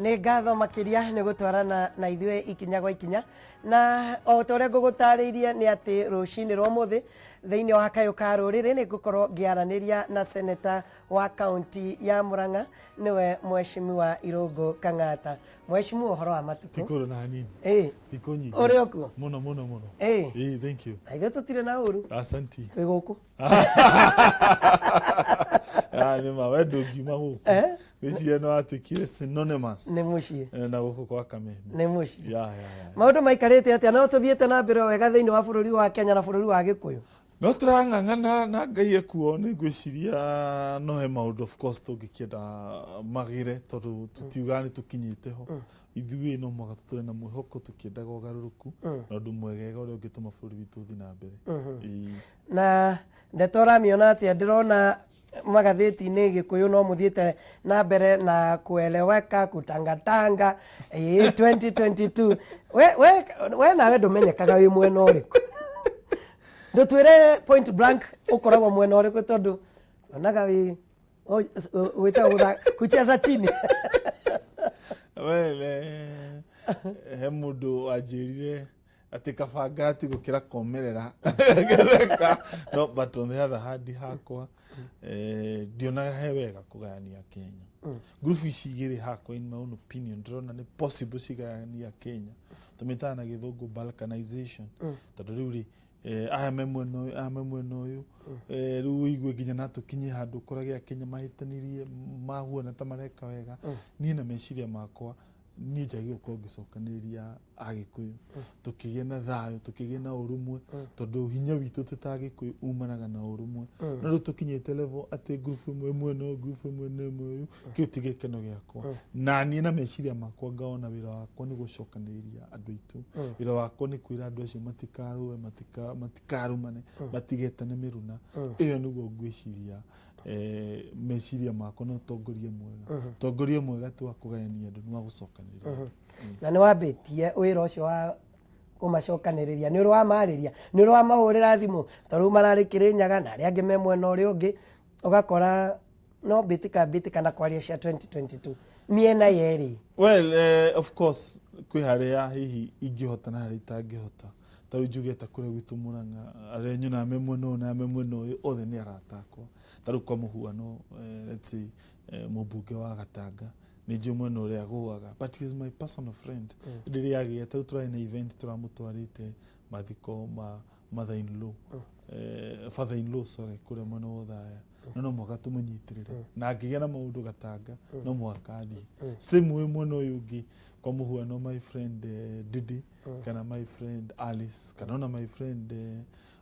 Nĩ ngatho makĩria nĩ gũtwarana na ithuĩ ikinya gwa ikinya, na o ta ũrĩa ngũgũtarĩirie nĩ atĩ rũcinĩ rwa ũmũthĩ thĩinĩ wa Kayũ ka Rũrĩrĩ nĩ ngũkorwo ngĩaranĩria na seneta wa kaunti ya Murang'a, nĩwe Mheshimiwa Irũngũ Kang'ata. Mheshimiwa, ũhoro wa matukũ? Tikũrũ na hanini. Ĩĩ. Thikũ nyingĩ. Ũrĩ o kuo? Mũno mũno mũno. Ĩĩ. Ĩĩ, thank you. Na ithuĩ tũtirĩ na ũru. Asanti. Twĩ gũkũ. Ah, nĩ ma we ndũngiuma gũkũ. Eh? Ngwĩciria nĩ watuĩkire synonymous. Nĩ mũciĩ. Na gũkũ kwa Kameme. Nĩ mũciĩ. Ya. Maũndũ maikarĩte atĩa? No tũthiĩte na mbere o wega thĩinĩ wa bũrũri wa Kenya na bũrũri wa Gĩkũyũ? No tũrang'ang'ana na Ngai ekuo. Nĩ ngwĩciria no he maũndũ of course tũngĩkĩenda magĩre, tondũ tũtiugaga nĩ tũkinyĩte ho. Ithuĩ no mũhaka tũtũre na mwĩhoko tũkĩendaga ũgarũrũku na ũndũ mwegega ũrĩa ũngĩtũma bũrũri witũ ũthiĩ na mbere. Ĩĩ. Na ndeto ũramĩona atĩa? Ndĩrona magathĩti-inĩ Gĩkũyũ no mũthiĩte na mbere na kueleweka kutangatanga, ĩĩ, 2022. We nawe ndũmenyekaga wĩ mwena ũrĩkũ. Ndũtwĩre point blank ũkoragwo mwena ũrĩkũ, tondũ tuonaga wĩ wĩtagwo kucheza chini. Well, he mũndũ wanjĩrire atĩ kabangati gũkĩra komerera ngetheka. No, but on the other hand, hakwa ndionaga he wega kũgayania Kenya. Ngurubu ici igĩrĩ, hakwa, in my own opinion, ndĩrona nĩ possible cigayania Kenya. Tũmĩtaga na Gĩthũngũ balkanization, tondũ rĩu rĩ aya me mwena ũyũ, aya me mwena ũyũ. Rĩu ũigue nginya na tũkinye handũ ũkorage Akenya mahĩtanirie mahuana ta mareka wega. Niĩ na meciria makwa, niĩ njagĩrĩirwo gũkorwo ngĩcokanĩrĩria Agĩkũyũ, tũkĩgĩe na thayũ, tũkĩgĩe na ũrũmwe, tondũ hinya witũ twĩ ta Agĩkũyũ umanaga na ũrũmwe. No rĩu tũkinyĩte level atĩ ngurubu ĩmwe mwena ũyũ, ngurubu ĩmwe nĩ ĩmwe ũyũ, kĩu ti gĩkeno gĩakwa. Na niĩ na meciria makwa ngaona wĩra wakwa nĩ gũcokanĩrĩria andũ aitũ. Wĩra wakwa nĩ kwĩra andũ acio matikarũe, matikarumane, matigetane mĩruna. Ĩyo nĩguo ngwĩciria meciria makwa na ũtongoria mwega. Ũtongoria mwega ti wa kũgayania andũ, nĩ wa gũcokanĩrĩria andũ. Na nĩ wambĩtie wĩra ũcio wa kũmacokanĩrĩria, nĩ ũrĩ wamarĩria, nĩ ũrĩ wamahũrĩra thimũ? Ta rĩu mararĩ Kĩrĩnyaga na arĩa angĩ me mwena ũrĩa ũngĩ, ũgakora no mbĩtĩka mbĩtĩka na kwaria cia 2022 mĩena yerĩ. Well, of course kwĩ harĩa hihi ingĩhota na harĩa itangĩhota. Ta rĩu njuge ta kũrĩa gwitũ Mũrang'a, arĩa nyonaga me mwena ũyũ na me mwena ũyũ othe nĩ arata akwa. Ta rĩu kwa mũhuano, let's say, mũmbunge wa Gatanga, nĩ njũĩ mwena ũrĩa agũaga, but he is my personal friend. Rĩrĩa agĩa, ta rĩu tũrarĩ na event tũramũtwarĩte mathiko ma mother in law, father in law, sorry, kũrĩa mwena wa Othaya, no mũhaka tũmũnyitĩrĩre. Na angĩgĩa na maũndũ Gatanga, no mũhaka athiĩ. Same way mwena ũyũ ũngĩ, kwa mũhuano my friend Didi, kana my friend Alice, kana ona my friend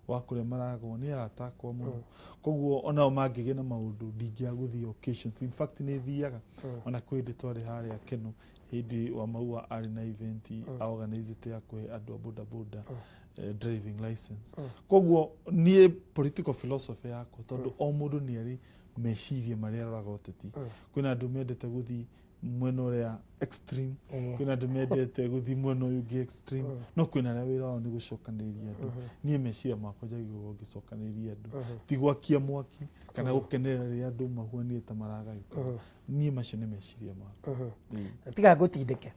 wa kũrĩa maragwo, nĩ arata akwa mũno. Koguo onao mangĩgĩa na maũndũ, ndingĩaga gũthiĩ occasions. In fact nĩ thiaga. Ona kwĩ hĩndĩ twarĩ harĩa Keno, hĩndĩ wa Maua arĩ na event aorganizĩte ya kũhe andũ a boda boda driving license. Koguo niĩ political philosophy yakwa, tondũ o mũndũ nĩ arĩ meciria marĩa aroraga ũteti, kwĩna andũ mendete gũthiĩ mwena ũrĩa extreme, kwĩna andũ mendete gũthiĩ mwena ũyũ ũngĩ extreme, no kwĩna arĩa wĩra wao nĩ gũcokanĩrĩria andũ. Niĩ meciria makwa njagĩrĩirwo gũkorwo ngĩcokanĩrĩria andũ, ti gwakia mwaki kana gũkenerera rĩrĩa andũ mahuanire ta maragayũkana. Niĩ macio nĩ meciria makwa. Ĩĩ. Tiga ngũtindĩke,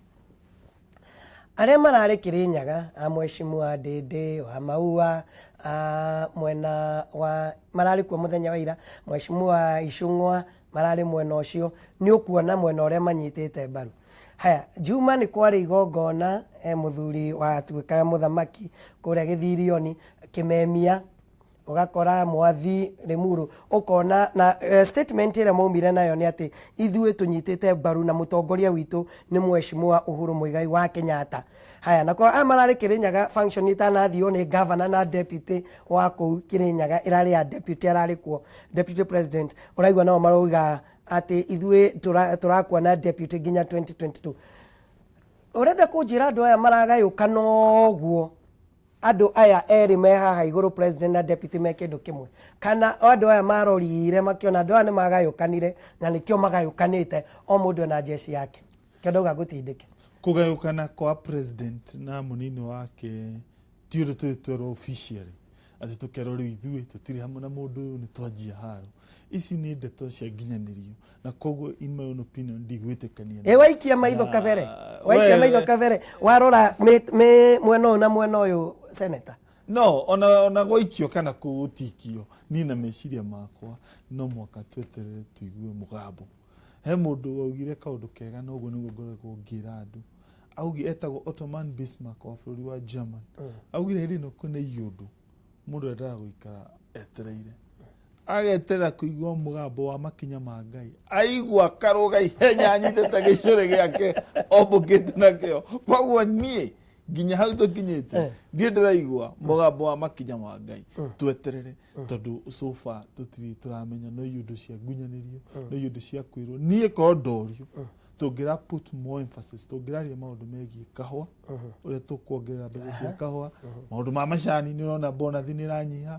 arĩa mararĩ Kĩrĩnyaga, a Mheshimiwa Ndĩndĩ wa Maua, a mwena wa mararĩ kuo mũthenya wa ira, Mheshimiwa Icũng'wa mararĩ mwena ũcio, nĩ ũkuona mwena ũrĩa manyitĩte mbaru. Haya, Juma nĩ kwarĩ igongona, mũthuri watuĩkaga mũthamaki kũrĩa Gĩthirioni Kĩmemia, ũgakora Mwathi Limuru, ũkona na statement ĩrĩa maumire nayo nĩ atĩ ithuĩ tũnyitĩte mbaru na mũtongoria witũ nĩ Mheshimiwa Uhuru Muigai wa Kenyatta. Haya, nako aya mararĩ Kĩrĩnyaga, function itanathiĩ nĩ governor na deputy wa kũu Kĩrĩnyaga, ĩrarĩ ya deputy ararĩ kuo, deputy president, ũraigua nao marauga atĩ ithuĩ tũrakua na deputy nginya 2022. Ũrenda kũnjĩra andũ aya maragayũkana ũguo, andũ aya erĩ me haha igũrũ, president na deputy, me kĩndũ kĩmwe, kana andũ aya marorire makĩona andũ aya nĩ magayũkanire na nĩkĩo magayũkanĩte, o mũndũ ena jeshi yake? Kĩo ndauga ngũtindĩke. Kũgayũkana kwa president na mũnini wake ti ũndũ tũrĩ twerwo officially. Atĩ tũkerwo rĩu ithuĩ tũtirĩ hamwe na mũndũ ũyũ, nĩ twanjia haro. Ici nĩ ndeto cia nginyanĩrio, na koguo in my own opinion ndigwĩtĩkania. Ĩ waikia maitho kabere, waikia maitho kabere, warora mĩ mwena ũyũ na mwena ũyũ, senator. No ona gwaikio kana gũtikio, niĩ na meciria makwa no mwaka tweterere tũigue mũgambo. He mũndũ waugire kaũndũ kega, na ũguo nĩguo ngoretwo ngĩra andũ. Augi etagwo Ottoman Bismarck wa bũrũri wa German. Augire hĩndĩ ĩno kwĩna iũndũ, mũndũ endaga gũikara etereire, ageterera kũigua mũgambo wa makinya ma Ngai, aigua karũga ihenya anyitĩte gĩcũrĩ gĩake ombũkĩte nakĩo. Koguo niĩ nginya hau tũkinyĩte, ndiĩ ndĩraigua mũgambo wa makinya ma Ngai. Tweterere, tondũ so far tũtirĩ tũramenya. No iũndũ cia ngunyanĩrio, no iũndũ cia kwĩrwo. Niĩ korwo ndorio, tũngĩra put more emphasis, tũngĩraria maũndũ megiĩ kahũa, ũrĩa tũkuongerera mbeca cia kahũa, maũndũ ma macani, nĩ ũrona bonathi nĩ ĩranyiha,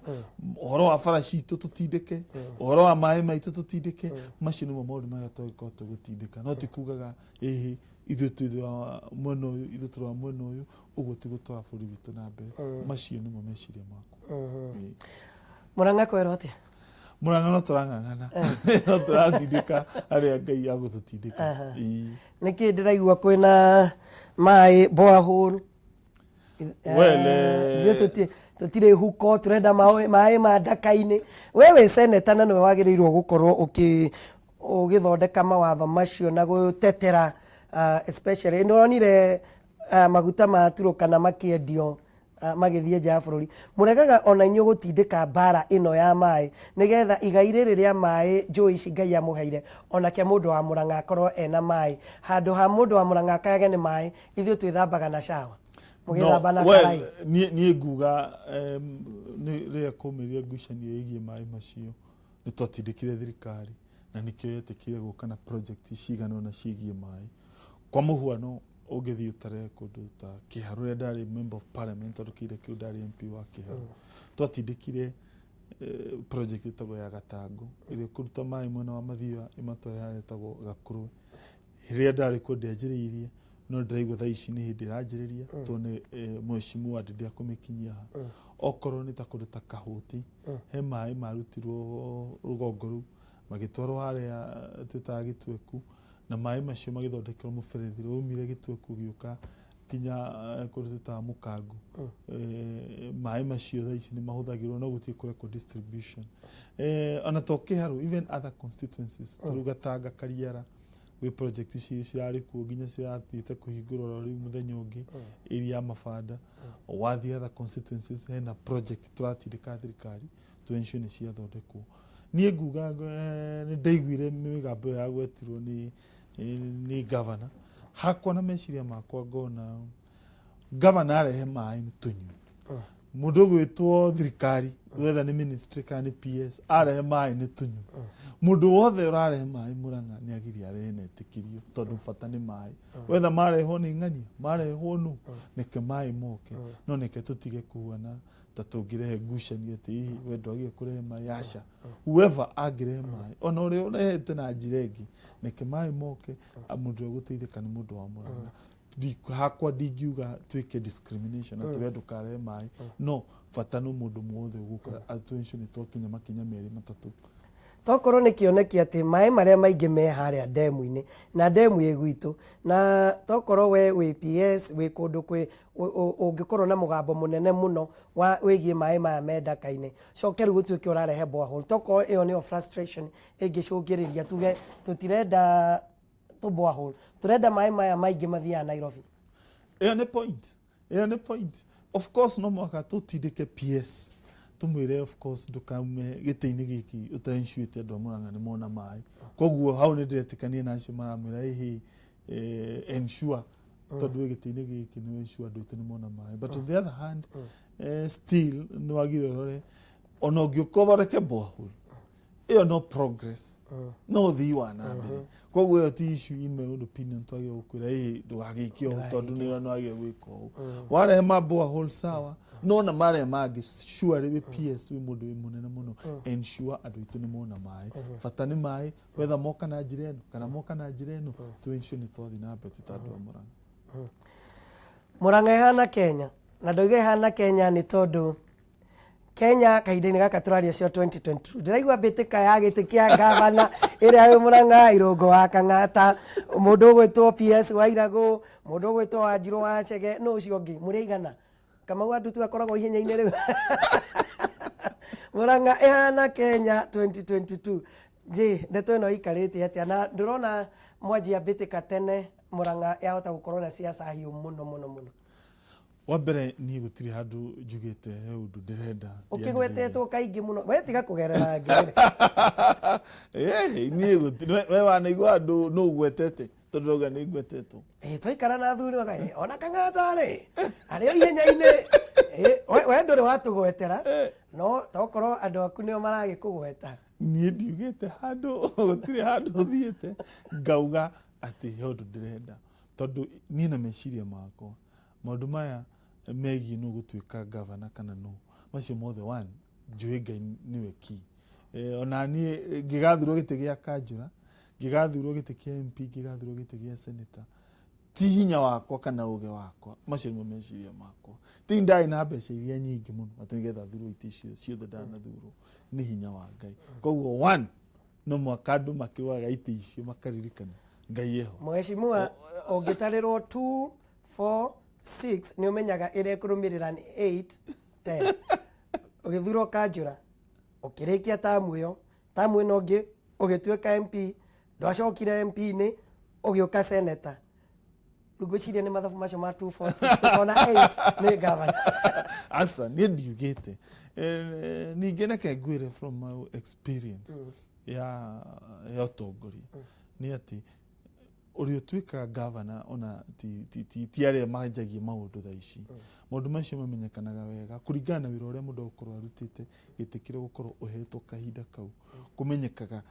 ũhoro wa bara citũ tũtindĩke, ũhoro wa maĩ maitũ tũtindĩke. Macio nĩmo maũndũ marĩa twagĩkorwo tũgũtindĩka, no ti kugaga ĩhĩ ithuĩ twĩ wa mwena ũyũ, ithuĩ tũrĩ wa mwena ũyũ. Ũguo ti gũtwara bũrũri witũ na mbere. Macio nĩmo meciria makwa. Ĩĩ. Mũrang'a kwerwo atĩa? Mũrang'a no tũrang'ang'ana, no tũratindĩka harĩa Ngai agũtũtindĩka. Ĩĩ. Nĩkĩ ndĩraigua kwĩna maĩ borehole? Well, Ithuĩ tũtirĩ huko, tũrenda maĩ ma ndaka-inĩ. We wĩ seneta na nĩwe wagĩrĩirwo gũkorwo ũgĩthondeka mawatho macio na gũtetera, especially nĩ ũronire maguta ma Turukana makĩendio, magĩthiĩ nja ya bũrũri. Mũregaga ona inyuĩ gũtindĩka mbara ĩno ya maĩ, nĩgetha igai rĩrĩ rĩa maĩ, njũĩ ici Ngai amũheire, onake mũndũ wa Mũrang'a akorwo ena maĩ, handũ ha mũndũ wa Mũrang'a akayage nĩ maĩ. Ithuĩ twĩthambaga na shower, mũgĩthamba na well, karai. Niĩ nguga nĩ rĩrĩa kwaumĩrire ngucanio ĩgiĩ maĩ macio, nĩ twatindĩkire thirikari, na nĩkĩo yetĩkire gũka na project cigana ũna ciĩgiĩ maĩ. Kwa mũhuano, ũngĩthiĩ ũtare kũndũ ta Kĩharũ, rĩrĩa ndarĩ member of parliament, tondũ kĩrĩa kĩu ndarĩ MP wa Kĩharũ, twatindĩkire project ĩtagwo ya Gatango, ĩrĩa ĩkũruta maĩ mwena wa Mathioya ĩmatware harĩa ĩtagwo Gakũrwe. Rĩrĩa ndarĩ kuo ndĩanjĩrĩirie, no ndĩraigua thaa ici nĩ hĩndĩ ĩranjĩrĩria, tondũ nĩ mheshimiwa ndĩ akũmĩkinyia ha. Okorwo nĩ ta kũndũ ta Kahũti, he maĩ marutirwo rũgongo rũu magĩtwarwo harĩa twĩtaga Gĩtweku, na maĩ macio magĩthondekerwo mũberethi waumire Gĩtweku ũgĩũka nginya kũndũ twĩtaga Mũkangu. Maĩ macio thaa ici nĩ mahũthagĩrwo, no gũtirĩ kũrekwo distribution. Ona to Kĩharũ, even other constituencies, ta rĩu Gatanga, Kariara, gwĩ project ici cirarĩ kuo nginya cirathiĩte kũhingũrwo oro rĩu mũthenya ũngĩ, area ya Mabanda. Wathiĩ other constituencies, hena project tũratindĩka thirikari to ensure nĩ ciathondekwo. Niĩ nguga nĩ ndaiguire mĩgambo ĩyo yagwetirwo nĩ governor. Hakwa na meciria makwa, ngona governor arehe maĩ nĩ tũnyue, mũndũ ũgwĩtwo thirikari, whether nĩ ministry kana nĩ PS, arehe maĩ nĩ tũnyue. Mũndũ wothe ũrarehe maĩ Mũrang'a nĩ agirie arehe na etĩkĩrio, tondũ bata nĩ maĩ. Whether marehwo nĩ ng'ania, marehwo nũ, neke maĩ moke, no neke tũtige kuona ta tũngĩrehe ngucanio atĩ hihi we ndwagire kũrehe maĩ. Aca, whoever angĩrehe maĩ, ona ũrĩa ũrehete na njĩra ĩngĩ, neke maĩ moke. Mũndũ ũrĩa ũgũteithĩka nĩ mũndũ wa Mũrang'a. Hakwa ndingiuga twĩke discrimination atĩ we ndũkarehe maĩ, no bata no mũndũ mwothe ũgũka atwencio nĩ twakinya makinya merĩ matatũ. Tokorwo nĩ kĩoneki atĩ maĩ marĩa maingĩ me harĩa ndemu-inĩ, na ndemu ĩ gwitũ, na tokorwo we wĩ PS, wĩ kũndũ kwĩ ũngĩkorwo na mũgambo mũnene mũno wa wĩgiĩ maĩ maya me ndaka-inĩ, coke rĩu gũtuĩke ũrarehe borehole. Tokorwo ĩyo nĩyo frustration ĩngĩcũngĩrĩria tuge tũtirenda tũ borehole, tũrenda maĩ maya maingĩ mathiaga Nairobi. Ĩyo nĩ point, ĩyo nĩ point. Of course no mũhaka tũtindĩke PS, tũmwĩre of course ndũkaume gĩtĩ-inĩ gĩkĩ ũtaensuĩte andũ a Mũrang'a nĩ mona maĩ. Koguo hau nĩ ndĩretĩkania na acio maramwĩra ĩhĩ ensure, tondũ wĩ gĩtĩ-inĩ gĩkĩ nĩ ensure andũ aitũ nĩ mona maĩ. But on the other hand, still nĩ wagĩrĩire ũrore ona ũngĩũka ũthondeke borehole, ĩyo no progress, no ũthii wa na mbere. Koguo ĩyo ti issue. In my own opinion, twagĩrĩirwo gũkwĩra ĩĩ ndũgagĩke ũũ, tondũ nĩ wagĩrĩirwo gwĩka ũũ. Warehe ma borehole sawa, no na marĩa mangĩ, surely wĩ PS, wĩ mũndũ wĩ mũnene mũno, ensure andũ aitũ nĩ mona maĩ. Bata nĩ maĩ, whether moka na njĩra ĩno kana moka na njĩra ĩno, tũ ensure nĩ twathiĩ na mbere twĩ ta andũ a Mũrang'a. Mũrang'a ĩhana Kenya, na ndauga ĩhana Kenya nĩ tondũ Kenya kahinda-inĩ gaka tũraria cio 2022, ndĩraigua mbĩtĩka ya gĩtĩ kĩa gavana ĩrĩa wĩ Mũrang'a, Irũngũ wa Kang'ata, mũndũ ũgwĩtwo PS wa Iragũ, mũndũ ũgwĩtwo Wanjirũ wa Chege, nũ ũcio ũngĩ mũrĩ aigana? Kamau wa Ndutu akoragwo ihenya-inĩ rĩu. Mũrang'a ĩhana Kenya 2022. Je, ndeto ĩno ĩikarĩte atĩa? Na ndũrona mwanjia mbĩtĩka tene Mũrang'a yahota gũkorwo na siasa hiũ mũno mũno mũno? Wa mbere, niĩ gũtirĩ handũ njugĩte he ũndũ ndĩrenda. Ũkĩgwetetwo kaingĩ mũno, we tiga kũgerera ngere. Niĩ gũtirĩ, we wanaigua andũ nũ ũgwetete, tondũ ndauga nĩ ngwetetwo. Ĩ, twaikara na athuri maga, ona Kang'ata rĩ arĩ o ihenya-inĩ. Ĩ, we ndũrĩ watũgwetera, no tokorwo andũ aku nĩo maragĩkũgweta. Niĩ ndiugĩte handũ, gũtirĩ handũ thiĩte ngauga atĩ he ũndũ ndĩrenda, tondũ niĩ na meciria makwa, maũndũ maya megiĩ nũ gũtuĩka gavana kana nũ, macio mothe, one, njũĩ Ngai nĩwe key. Ona niĩ ngĩgathurwo gĩtĩ gĩa kanjũra, ngĩgathurwo gĩtĩ kĩa MP, ngĩgathurwo gĩtĩ gĩa senator, ti hinya wakwa kana ũgĩ wakwa, macio nĩmo meciria makwa. Ti ndarĩ na mbeca iria nyingĩ mũno atĩ nĩgetha thurwo itĩ icio ciothe ndanathurwo, nĩ hinya wa Ngai. Koguo one, no mwaka andũ makĩroraga itĩ icio makaririkana Ngai eho. Mheshimiwa, ũngĩtarĩrwo 2 4 6 nĩ ũmenyaga ĩrĩa ĩkũrũmĩrĩra nĩ 8 10. Ũgĩthurwo kanjũra, ũkĩrĩkia tamu ĩyo, tamu ĩno ĩngĩ ũgĩtuĩka MP, ndwacokire MP-inĩ, ũgĩũka senator. Rĩu ngwĩciria nĩ mathabu macio ma 2 4 6 tũkona 8 nĩ gavana. Aca, niĩ ndiugĩte. Ningĩ reke ngwĩre from my experience ya ũtongoria nĩ atĩ ũrĩa ũtuĩkaga gavana ona ti arĩa manjagia maũndũ thaa ici. Maũndũ macio mamenyekanaga wega kũringana na wĩra ũrĩa mũndũ agũkorwo arutĩte gĩtĩ kĩrĩa ũgũkorwo ũhetwo kahinda kau, kũmenyekaga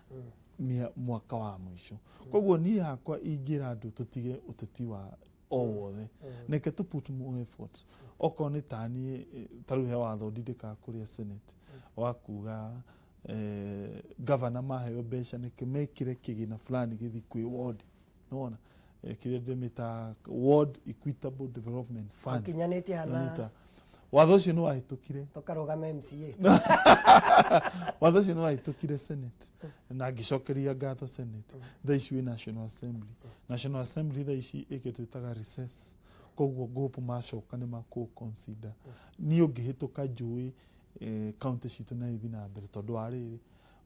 mwaka wa mũico. Koguo niĩ hakwa ingĩra andũ tũtige ũteti wa o wothe, neke tũ put more effort. Okorwo nĩ ta niĩ, ta rĩu he watho ndindĩkaga kũrĩa Senate wa kuga gavana maheo mbeca nĩkĩ mekĩre kĩgĩna fulani gĩthiĩ kwĩ ward, nĩwona, kĩrĩa ndĩmĩtaga Ward Equitable Development Fund. Ũkinyanĩtie hana. Nĩwanyita? Watho ũcio nĩ wahĩtũkire. Tũkarũgama MCA. Watho ũcio nĩ wahĩtũkire Senate na ngĩcokeria ngatho Senate. Thaa ici wĩ National Assembly. National Assembly thaa ici ĩkĩ twĩtaga recess, koguo ngũhũpũ macoka nĩ makũ consider. Niĩ ũngĩhĩtũka njũĩ county citũ na ithi na mbere, tondũ wa rĩrĩ,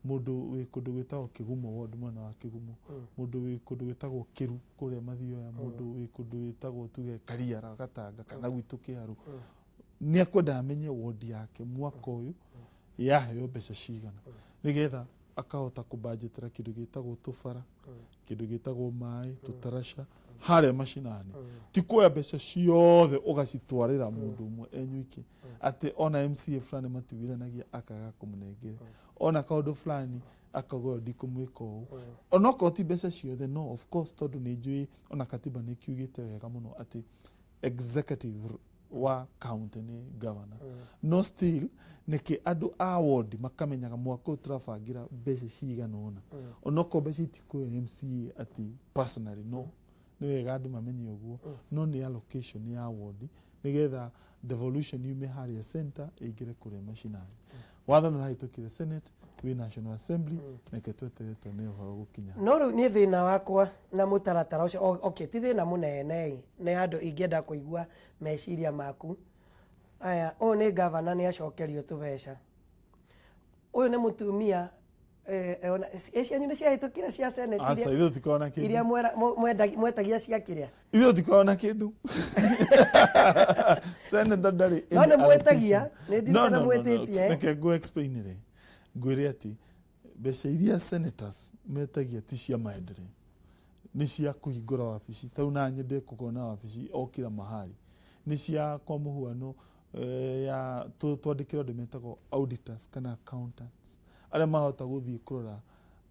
mũndũ wĩ kũndũ gwĩtagwo Kĩgumo ward, mwena wa Kĩgumo, mũndũ wĩ kũndũ gwĩtagwo Kĩru kũrĩa Mathioya, mũndũ wĩ kũndũ gwĩtagwo tuge Kariara Gatanga kana gwitũ Kĩaru, nĩ akwenda amenye ward yake mwaka ũyũ yaheo mbeca cigana, nĩgetha akahota kũbanjetera kĩndũ gĩtagwo tũbara, kĩndũ gĩtagwo maĩ, tũtaraca harĩa macinani. Ti kuoya mbeca ciothe ũgacitwarĩra mũndũ ũmwe enyuike, atĩ ona MCA fulani matiiguithanagia akaga kũmũnengera, ona kaũndũ fulani akauga ũyũ ndikũmwĩka ũũ, onokorwo ti mbeca ciothe. No of course, tondũ nĩ njũĩ ona katiba nĩ kiugĩte wega mũno atĩ executive wa county nĩ governor, no still nĩkĩ andũ a ward makamenyaga mwaka ũyũ tũrabangira mbeca cigana ũna, onokorwo mbeca itikũyo MCA atĩ personally. No nĩ wega andũ mamenye ũguo, no nĩ allocation ya ward nĩgetha devolution yume harĩa center ĩingĩre kũrĩa macinani. Watho nĩ ũrahĩtũkire Senate, wĩ National Assembly, reke tweterere tuone ũhoro gũkinya. No rĩu niĩ thĩna wakwa na mũtaratara ũcio, okay, ti thĩna mũnene ĩ, nĩ handũ ingĩenda kũigua meciria maku. Aya, ũyũ nĩ gavana nĩ acokerio tũbeca, ũyũ nĩ mũtumia, ona ĩ cianyu nĩ ciahĩtũkire cia Senate? Aca. Ithuĩ tũtikoragwo na iria kĩndũ. Mwetagia cia kĩrĩa? Ithuĩ tũtikoragwo na kĩndũ. Senator ndarĩ No any nĩ mwĩtagia, allocation. nĩ ndirikana No, no, no, no. mwĩtĩtie. Reke ngũ explain rĩ, ngwĩre atĩ mbeca iria senators metagia ti cia maendeleo, nĩ cia kũhingũra wabici. Ta rĩu na nyende kũkorwo na wabici o kila mahali. Nĩ cia kwa mũhuano, ya twandĩkĩre andũ metagwo auditors kana accountants arĩa mahota gũthiĩ kũrora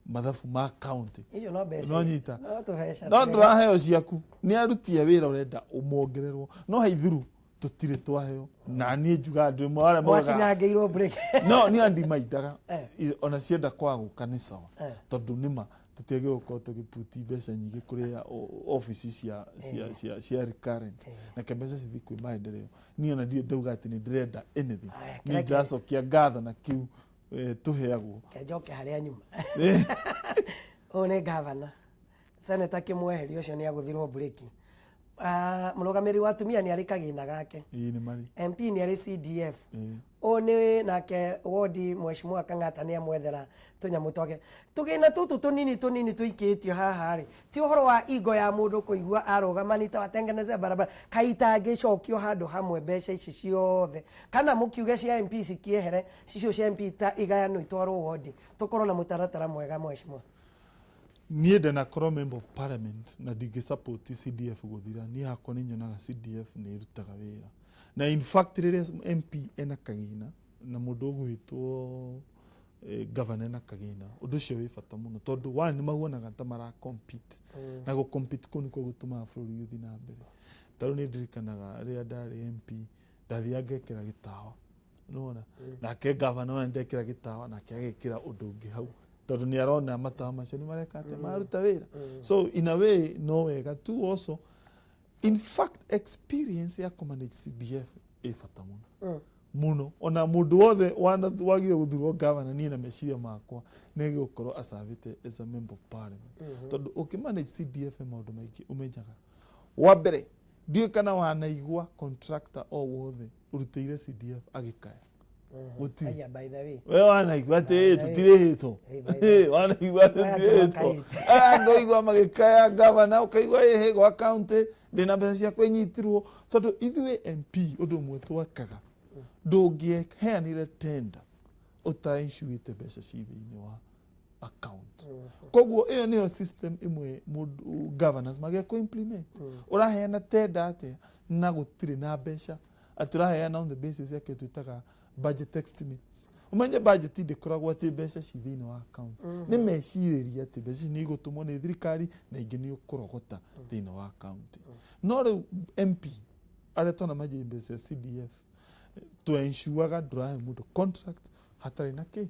mathabu ma county. Icio no mbeca. No nyita. No tũbeca no twega. Ndũraheo ciaku nĩ aruti a wĩra ũrenda ũmongererwo, no haithuru tũtirĩ twaheo, na niĩ njugaga ndĩ ũmwe wa arĩa maugaga Mwakinyangĩirwo break. No niĩ andimaindaga. Ona cienda kwaga gũka nĩ sawa, tondũ nĩma Tũtiagĩrĩirwo gũkorwo tũgĩputi mbeca nyingĩ kũrĩa obici cia recurrent, reke mbeca cithiĩ kwĩ maendeleo. Niĩ ona ndirĩ ndauga atĩ nĩ ndĩrenda anything. Aya, niĩ ndĩracokia ngatho na kĩu tũheagwo. Kenjoke harĩa nyuma. Ũyũ nĩ gavana, seneta kĩmweheria ũcio nĩ agũthirwo breki. Ah, mũrũgamĩrĩri wa atumia nĩ arĩ kagĩna gake. Ĩĩ, nĩ marĩ. MP nĩ arĩ CDF. Ũyũ nĩ nake wodi, mheshimiwa Kang'ata nĩ amwethera tũnyamũ twake. Tũgĩna tũtũ tũnini tũnini tũikĩtio haha rĩ, ti ũhoro wa ingo ya mũndũ kũigua arũgama nitawatengenezea barabara, kaĩ itangĩcokio handũ hamwe mbeca ici ciothe, kana mũkiuge cia MP cikĩehere, icio cia MP ta igayanwo itwarwo wodi, tũkorwo na mũtaratara mwega, mheshimiwa? Niĩ ndanakorwo member of parliament na ndingĩ support CDF gũthira. Niĩ hakwa nĩ nyonaga CDF nĩ ĩrutaga wĩra, na in fact rĩrĩa MP ena kagĩna na mũndũ ũgwĩtwo governor ena kagĩna, ũndũ ũcio wĩ bata mũno, tondũ one nĩ mahuanaga ta mara compete, na gũ compete kũu nĩkuo gũtũmaga bũrũri ũthiĩ na mbere. Ta rĩu nĩ ndirikanaga rĩrĩa ndarĩ MP, ndathiaga ngekĩra gĩtawa nona nake gavana ona ndekĩra gĩtawa nake agekĩra ũndũ ũngĩ hau, tondũ nĩ arona matawa macio nĩ mareka atĩa, maruta wĩra. So in a way no wega tu. Also, in fact, experience ya kũmanage CDF ĩ bata mũno mũno. Ona mũndũ wothe wagire gũthurwo gavana, niĩ na meciria makwa nĩ gũkorwo acavĩte as a member of parliament, tondũ ũkĩmanage CDF he maũndũ maingĩ ũmenyaga. Wa mbere, ndiũĩ kana wanaigua contractor o wothe ũrutĩire CDF agĩkaya. Gũtirĩ. Aya, by the way. We wanaigua atĩ tũtirĩhĩtwo? Hey, by the way. Wanaigua atĩ Aya tũtirĩhĩtwo? andũ. Aya ngoigua magĩkaya gavana, ũkaigua ĩhĩ gwa county ndĩna mbeca ciakwa inyitirwo, tondũ ithuĩ MP ũndũ ũmwe twekaga, ndũngĩheanire tender ũtaincuĩte mbeca ci thĩinĩ wa account. Koguo ĩyo nĩyo system ĩmwe mũndũ governors magĩa kũ implement. Ũraheana tender atĩa na gũtirĩ na mbeca? Atĩ ũraheana on the basis ya kĩndũ twĩtaga budget estimates. Ũmenye budget ndĩkoragwo atĩ mbeca ci thĩinĩ wa account, nĩ mecirĩria atĩ mbeca ici nĩ igũtũmwo nĩ thirikari na ingĩ nĩ ũkũrogota thĩinĩ wa account. No rĩu MP arĩa twona manjĩ mbeca cia CDF, twensuaga ndũrahe mũndũ contract hatarĩ na kĩ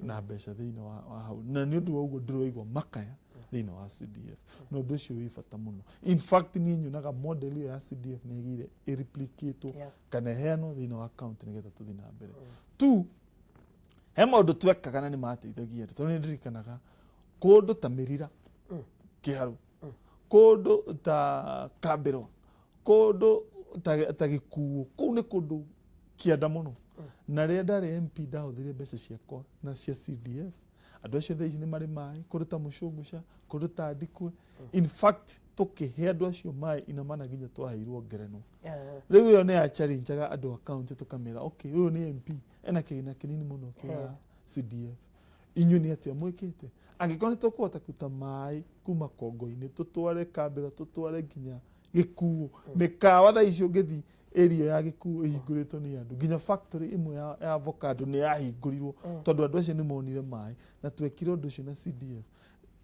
na mbeca thĩinĩ wa hau, na nĩ ũndũ wa ũguo ndĩraigua makaya thĩinĩ wa CDF, na ũndũ ũcio wĩ bata mũno. In fact, niĩ nyonaga model ĩyo ya CDF nĩ ĩgĩire ĩreplicatwo kana ĩheanwo thĩinĩ wa county nĩgetha tũthiĩ na mbere. Tu he maũndũ twekaga na nĩ mateithagia andũ, tondũ nĩ ndirikanaga kũndũ ta Mĩrira, Kĩharũ, kũndũ ta Kambĩrwa, kũndũ ta Gĩkuũ, kũu nĩ kũndũ kĩanda mũno, na rĩrĩa ndarĩ MP ndahũthĩrire mbeca ciakwa na cia CDF. Andũ acio thaa ici nĩ marĩ maĩ. Kũndũ ta Mũcũngũca, kũndũ ta Ndikwe, in fact tũkĩhe andũ acio maĩ ina maana nginya twaheirwo ngerenwa. Rĩu ĩyo nĩ ya challengeaga andũ a county, tũkamera, okay, ũyũ nĩ MP ena kĩgĩna kĩnini mũno kĩa CDF, inyuĩ nĩ atĩa mwĩkĩte? Angĩkorwo nĩ tũkũhota kũruta maĩ kuma kongo-inĩ tũtware Kambĩra, tũtware nginya Gĩkuũ, mĩkawa thaa ici ũngĩthiĩ area ya Gĩkuũ ĩhingũrĩtwo nĩ andũ, nginya factory ĩmwe ya avocado nĩ yahingũrirwo tondũ andũ acio nĩ monire maĩ, na twekire ũndũ ũcio na CDF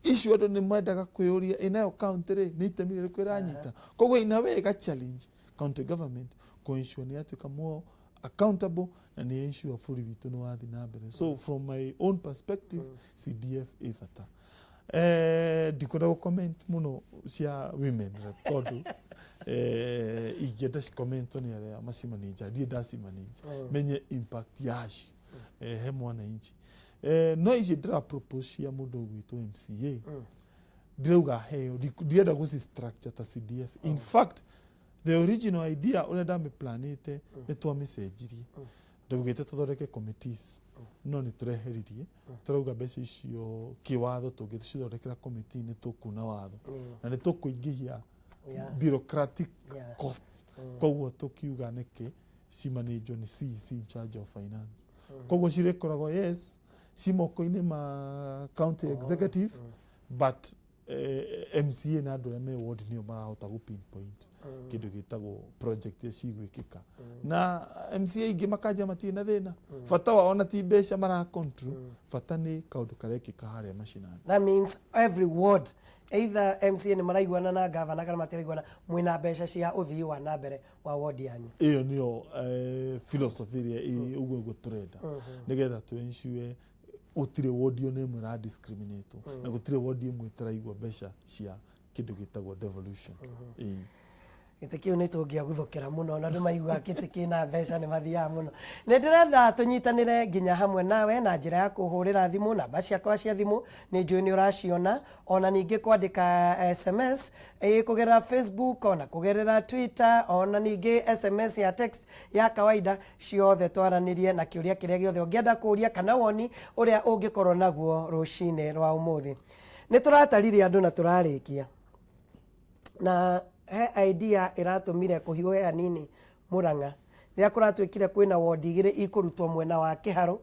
icio. Andũ nĩ mendaga kwĩyũria ĩnayo county rĩ nĩ itemi rĩrĩkũ ĩranyita. Koguo in a way ĩga challenge county government kũ ensure nĩ yatuĩka more accountable na nĩ ensure bũrũri witũ nĩ wathiĩ na mbere. So from my own perspective, CDF ĩ bata. Ndikwenda gũ comment mũno cia women rep, tondũ ingĩenda cikomentwo nĩ arĩa macimanĩnja, ndiĩ ndacimanĩnja menye impact yacio he mwananchi. No ici ndĩra propose cia mũndũ ũgwĩtwo MCA, ndirauga heo, ndirenda gũci structure ta CDF. In fact, the original idea ũrĩa ndamĩplanĩte nĩ twamĩcenjirie. Ndaugĩte tũthondeke committees, no nĩ tũreheririe. Tũrauga mbeca icio kĩwatho tũngĩcithondekera committee nĩ tũkuna watho na nĩ tũkũingĩhia bureaucratic costs. Koguo tũkiuga nĩkĩ cimanĩnjwo nĩ CEC in charge of finance. Koguo cirĩkoragwo, yes, ci moko-inĩ ma county executive, but MCA na andũ arĩa me ward nĩo marahota gũ pinpoint kĩndũ gĩtagwo project iria cigwĩkĩka, na MCA ingĩ makanja matirĩ na thĩna. Bata wao na ti mbeca mara control, bata nĩ kaũndũ karekĩka harĩa macinani. That means every ward, either MCA nĩ maraiguana na gavana kana matiraiguana, mwĩna mbeca cia ũthii wa na mbere wa ward yanyu. Ĩyo nĩyo philosophy ĩrĩa ũguo nĩguo tũrenda, nĩgetha tũ ensure Gũtirĩ wodi ona ĩmwe ĩra discriminate na gũtirĩ wodi ĩmwe ĩtaraigua mbeca cia kĩndũ gĩtagwo devolution. Ĩĩ. Gĩtĩ kĩu nĩ tũngĩaguthũkĩra mũno, na andũ maiguaga gĩtĩ kĩna mbeca nĩ mathiaga mũno. Nĩ ndĩrenda tũnyitanĩre nginya hamwe nawe na njĩra ya kũhũrĩra thimũ. Namba ciakwa cia thimũ nĩ njũĩ nĩ ũraciona, ona ningĩ kwandĩka SMS ĩ kũgerera Facebook, ona kũgerera Twitter, ona ningĩ SMS ya text ya kawaida. Ciothe twaranĩrie na kĩũria kĩrĩa gĩothe ũngĩenda kũũria kana woni ũrĩa ũngĩkorwo naguo rũcinĩ rwa ũmũthĩ. Nĩ tũratarire andũ na tũrarĩkia na he idea ĩratũmire kũhiũhe hanini Murang'a rĩrĩa kũratuĩkire kwĩna wondi igĩrĩ ikũrutwo mwena wa Kĩharũ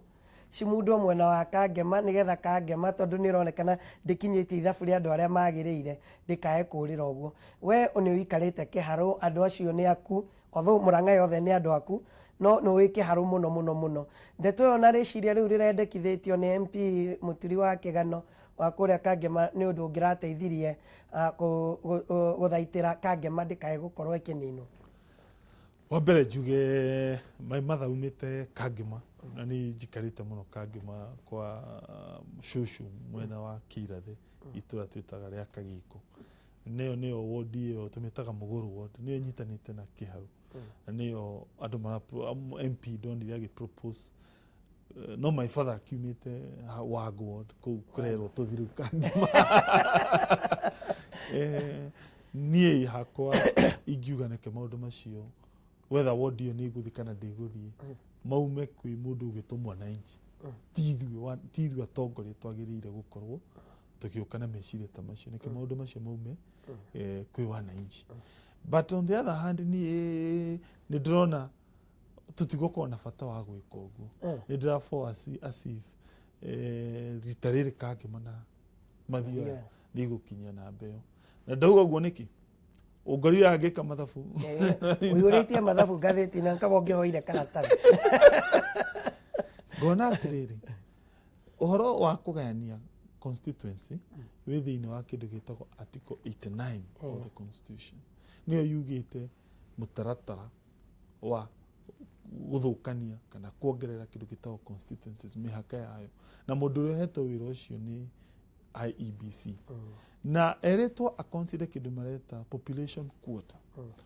cimundwo mwena wa Kangema, nĩgetha Kangema, tondũ nĩ ĩronekana ndĩkinyĩtie ithabu rĩa andũ arĩa magĩrĩire, ndĩkae kũrĩra ũguo. We nĩ ũikarĩte Kĩharũ, andũ acio nĩ aku, although Murang'a yothe nĩ andũ aku, no nĩ ũĩ Kĩharũ mũno mũno mũno. Ndeto ĩyo na rĩciria rĩu rĩrendekithĩtio nĩ MP Mũturi wa Kĩgano wa kũrĩa Kangema nĩ ũndũ ũngĩrateithirie gũthaitĩra Kangema ndĩkae gũkorwo ĩkĩninwo. Wa mbere njuge my mother aumĩte Kangema na niĩ njikarĩte mũno Kangema kwa cũcũ mwena wa Kĩirathĩ, itũra twĩtaga rĩa Kagĩko. Nĩyo wodi ĩyo tũmĩtaga Mũgũrũ ward, nĩyo ĩnyitanĩte na Kĩharũ na nĩyo andũ mara MP ndonire agĩ propose. No my father akiumĩte Wag ward kũu kũrerwo tũthiĩ rĩu Kangema. Niĩ hakwa ingiuga neke maũndũ macio, whether ward ĩyo nĩ ĩgũthiĩ kana ndĩgũthiĩ, maume kwĩ mũndũ ũgĩtwo mwananchi. Ti ithuĩ atongoria twagĩrĩire gũkorwo tũgĩũka na meciria ta macio. Nĩkĩ maũndũ macio maume kwĩ wananchi? But on the other hand, niĩ nĩ ndĩrona tũtigũkorwo na bata wa gwĩka ũguo. Nĩ ndĩra as if rita rĩrĩ Kangema na Mathioya nĩ igũkinyia namba ĩyo. Na ndauga ũguo nĩkĩ? Ũngorire angĩka mathabu. Ũiyũrĩtie mathabu ngathĩti na kaba ũngĩhoire karatathi. Ngona atĩrĩrĩ, ũhoro wa kũgayania constituency wĩ thĩinĩ wa kĩndũ gĩtagwo article 89 of the constitution, nĩyo yugĩte mũtaratara wa gũthũkania kana kuongerera kĩndũ gĩtagwo constituencies, mĩhaka yayo, na mũndũ ũrĩa ũhetwo wĩra ũcio nĩ IEBC na erĩtwo a consider kĩndũ mareta population quota.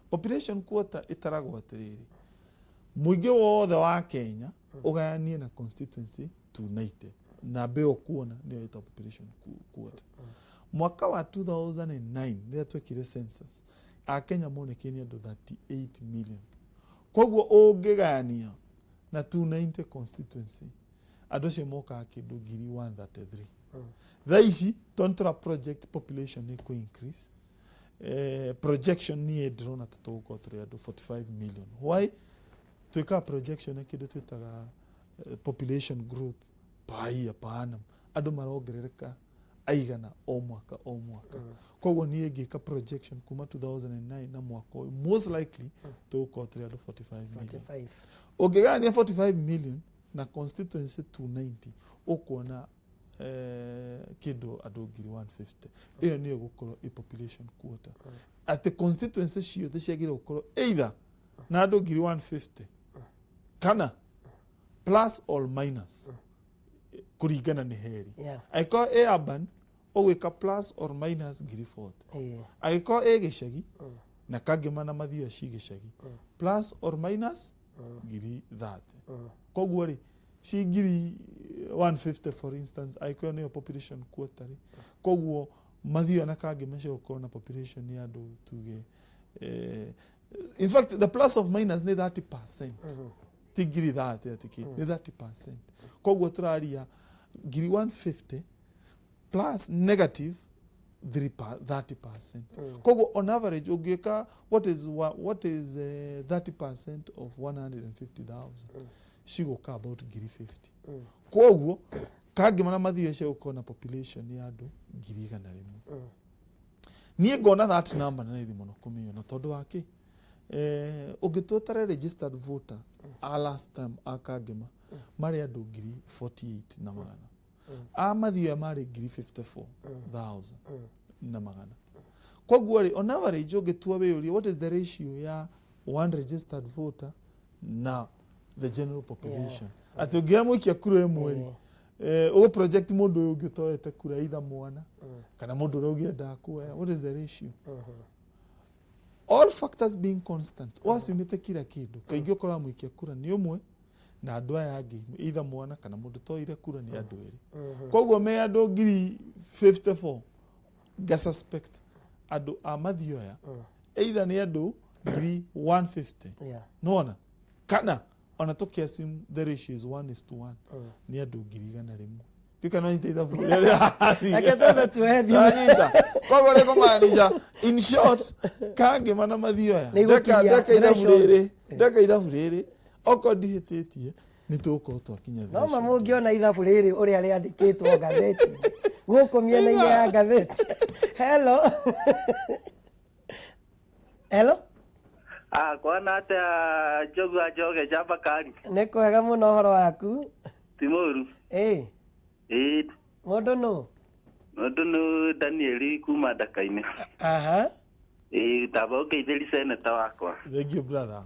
Population quota ĩtaragwo atĩrĩrĩ, mũingĩ wothe wa Kenya ũgayanie na constituency 290, namba ĩyo kuona nĩyo ĩtagwo population quota. Mwaka wa 2009 rĩrĩa twekire census, Akenya monekire nĩ andũ 38 million. Koguo ũngĩgayania na 290 constituency, andũ acio mokaga kĩndũ ngiri 133. Thaa ici tondũ tũra project population nĩ kũ increase, projection niĩ ndĩrona ta tũgũkorwo tũrĩ andũ 45 million. Why? Twĩkaga projection ya kĩndũ twĩtaga population growth per year, per annum, andũ marongerereka aigana o mwaka o mwaka. Koguo niĩ ngĩka projection kuma 2009 na mwaka ũyũ, most likely tũgũkorwo tũrĩ andũ 45 million. 45. Ũngĩgayania 45 million na constituency 290, ũkuona kĩndũ andũ ngiri 150. Ĩyo nĩyo gũkorwo ĩ population quota, atĩ constituency ciothe ciagĩrĩirwo gũkorwo either na andũ ngiri 150 kana plus or minus kũringana nĩ heri. Angĩkorwo ĩ urban, ũgwĩka plus or minus ngiri 40. Angĩkorwo ĩ gĩcagi, na Kangema na Mathioya ci gĩcagi, plus or minus ngiri 30. Koguo rĩ, ci ngiri 150 for instance, angĩkorwo nĩyo population quota rĩ, koguo Mathioya na Kangema cigũkorwo na population ya andũ tuge, in fact the plus of minus nĩ 30%, ti ngiri 30 atĩ kĩ, nĩ 30%. Koguo tũraria ngiri 150 plus negative 3 30%. Koguo on average ũngĩka what is 30% of 150,000, cigũka about ngiri 50. Koguo Kangema na Mathioya cigũkorwo na population ya andũ ngiri 100. Niĩ ngona that number nĩ raithi mũno kũmĩona, tondũ wa kĩ? Ũngĩtũtare registered voter a last time a Kangema marĩ andũ ngiri 48 na magana, a Mathioya marĩ ngiri 54,000 na magana. Koguo rĩ, on average ũngĩtua wĩyũrie what is the ratio ya one registered voter na the general population, atĩ ũngĩoya mũikia kura ĩmwe rĩ, Ũgũ project mũndũ ũyũ ũngĩ ũtoete kura, either mwana kana mũndũ ũrĩa ũngĩenda kuoya. What is the ratio? All factors being constant, wacumĩte kila kĩndũ, kaingĩ ũkoraga mũikia kura nĩ ũmwe na andũ aya angĩ, either mwana kana mũndũ toire kura, nĩ andũ erĩ. Koguo me andũ 54,000, nga suspect andũ a Mathioya either nĩ andũ 150,000. Nona kana ona tũkĩ assume the ratio is 1 is to 1, nĩ andũ 100,000. Ndikana nyita ithabu rĩrĩa. Reke twambe tuoe thimũ. Nanyita. Koguo nĩ kũmaanisha, in short, Kangĩma na Mathioya, Nĩ ndeka igũkinyia ndeka ithabu threshold. rĩrĩ, ndeka ithabu rĩrĩ, okorwo ndihĩtĩtie, nĩ tũgũkorwo twakinya No ma threshold. mũngĩona ithabu rĩrĩ ũrĩa rĩandĩkĩtwo ngathĩti gũkũ mĩena-inĩ ya ngathĩti. Hello, hello. Ah, kwana atia, Njogu wa Njoge njamba kari? Nĩ kwega mũno, ũhoro waku? Ti mũru. Ĩ. Ĩ. Mũndũ nũ? Mũndũ nĩ Danieli kuma Ndaka-inĩ. Ĩ, ndamba ũngeithĩri seneta wakwa. Thank you, brother.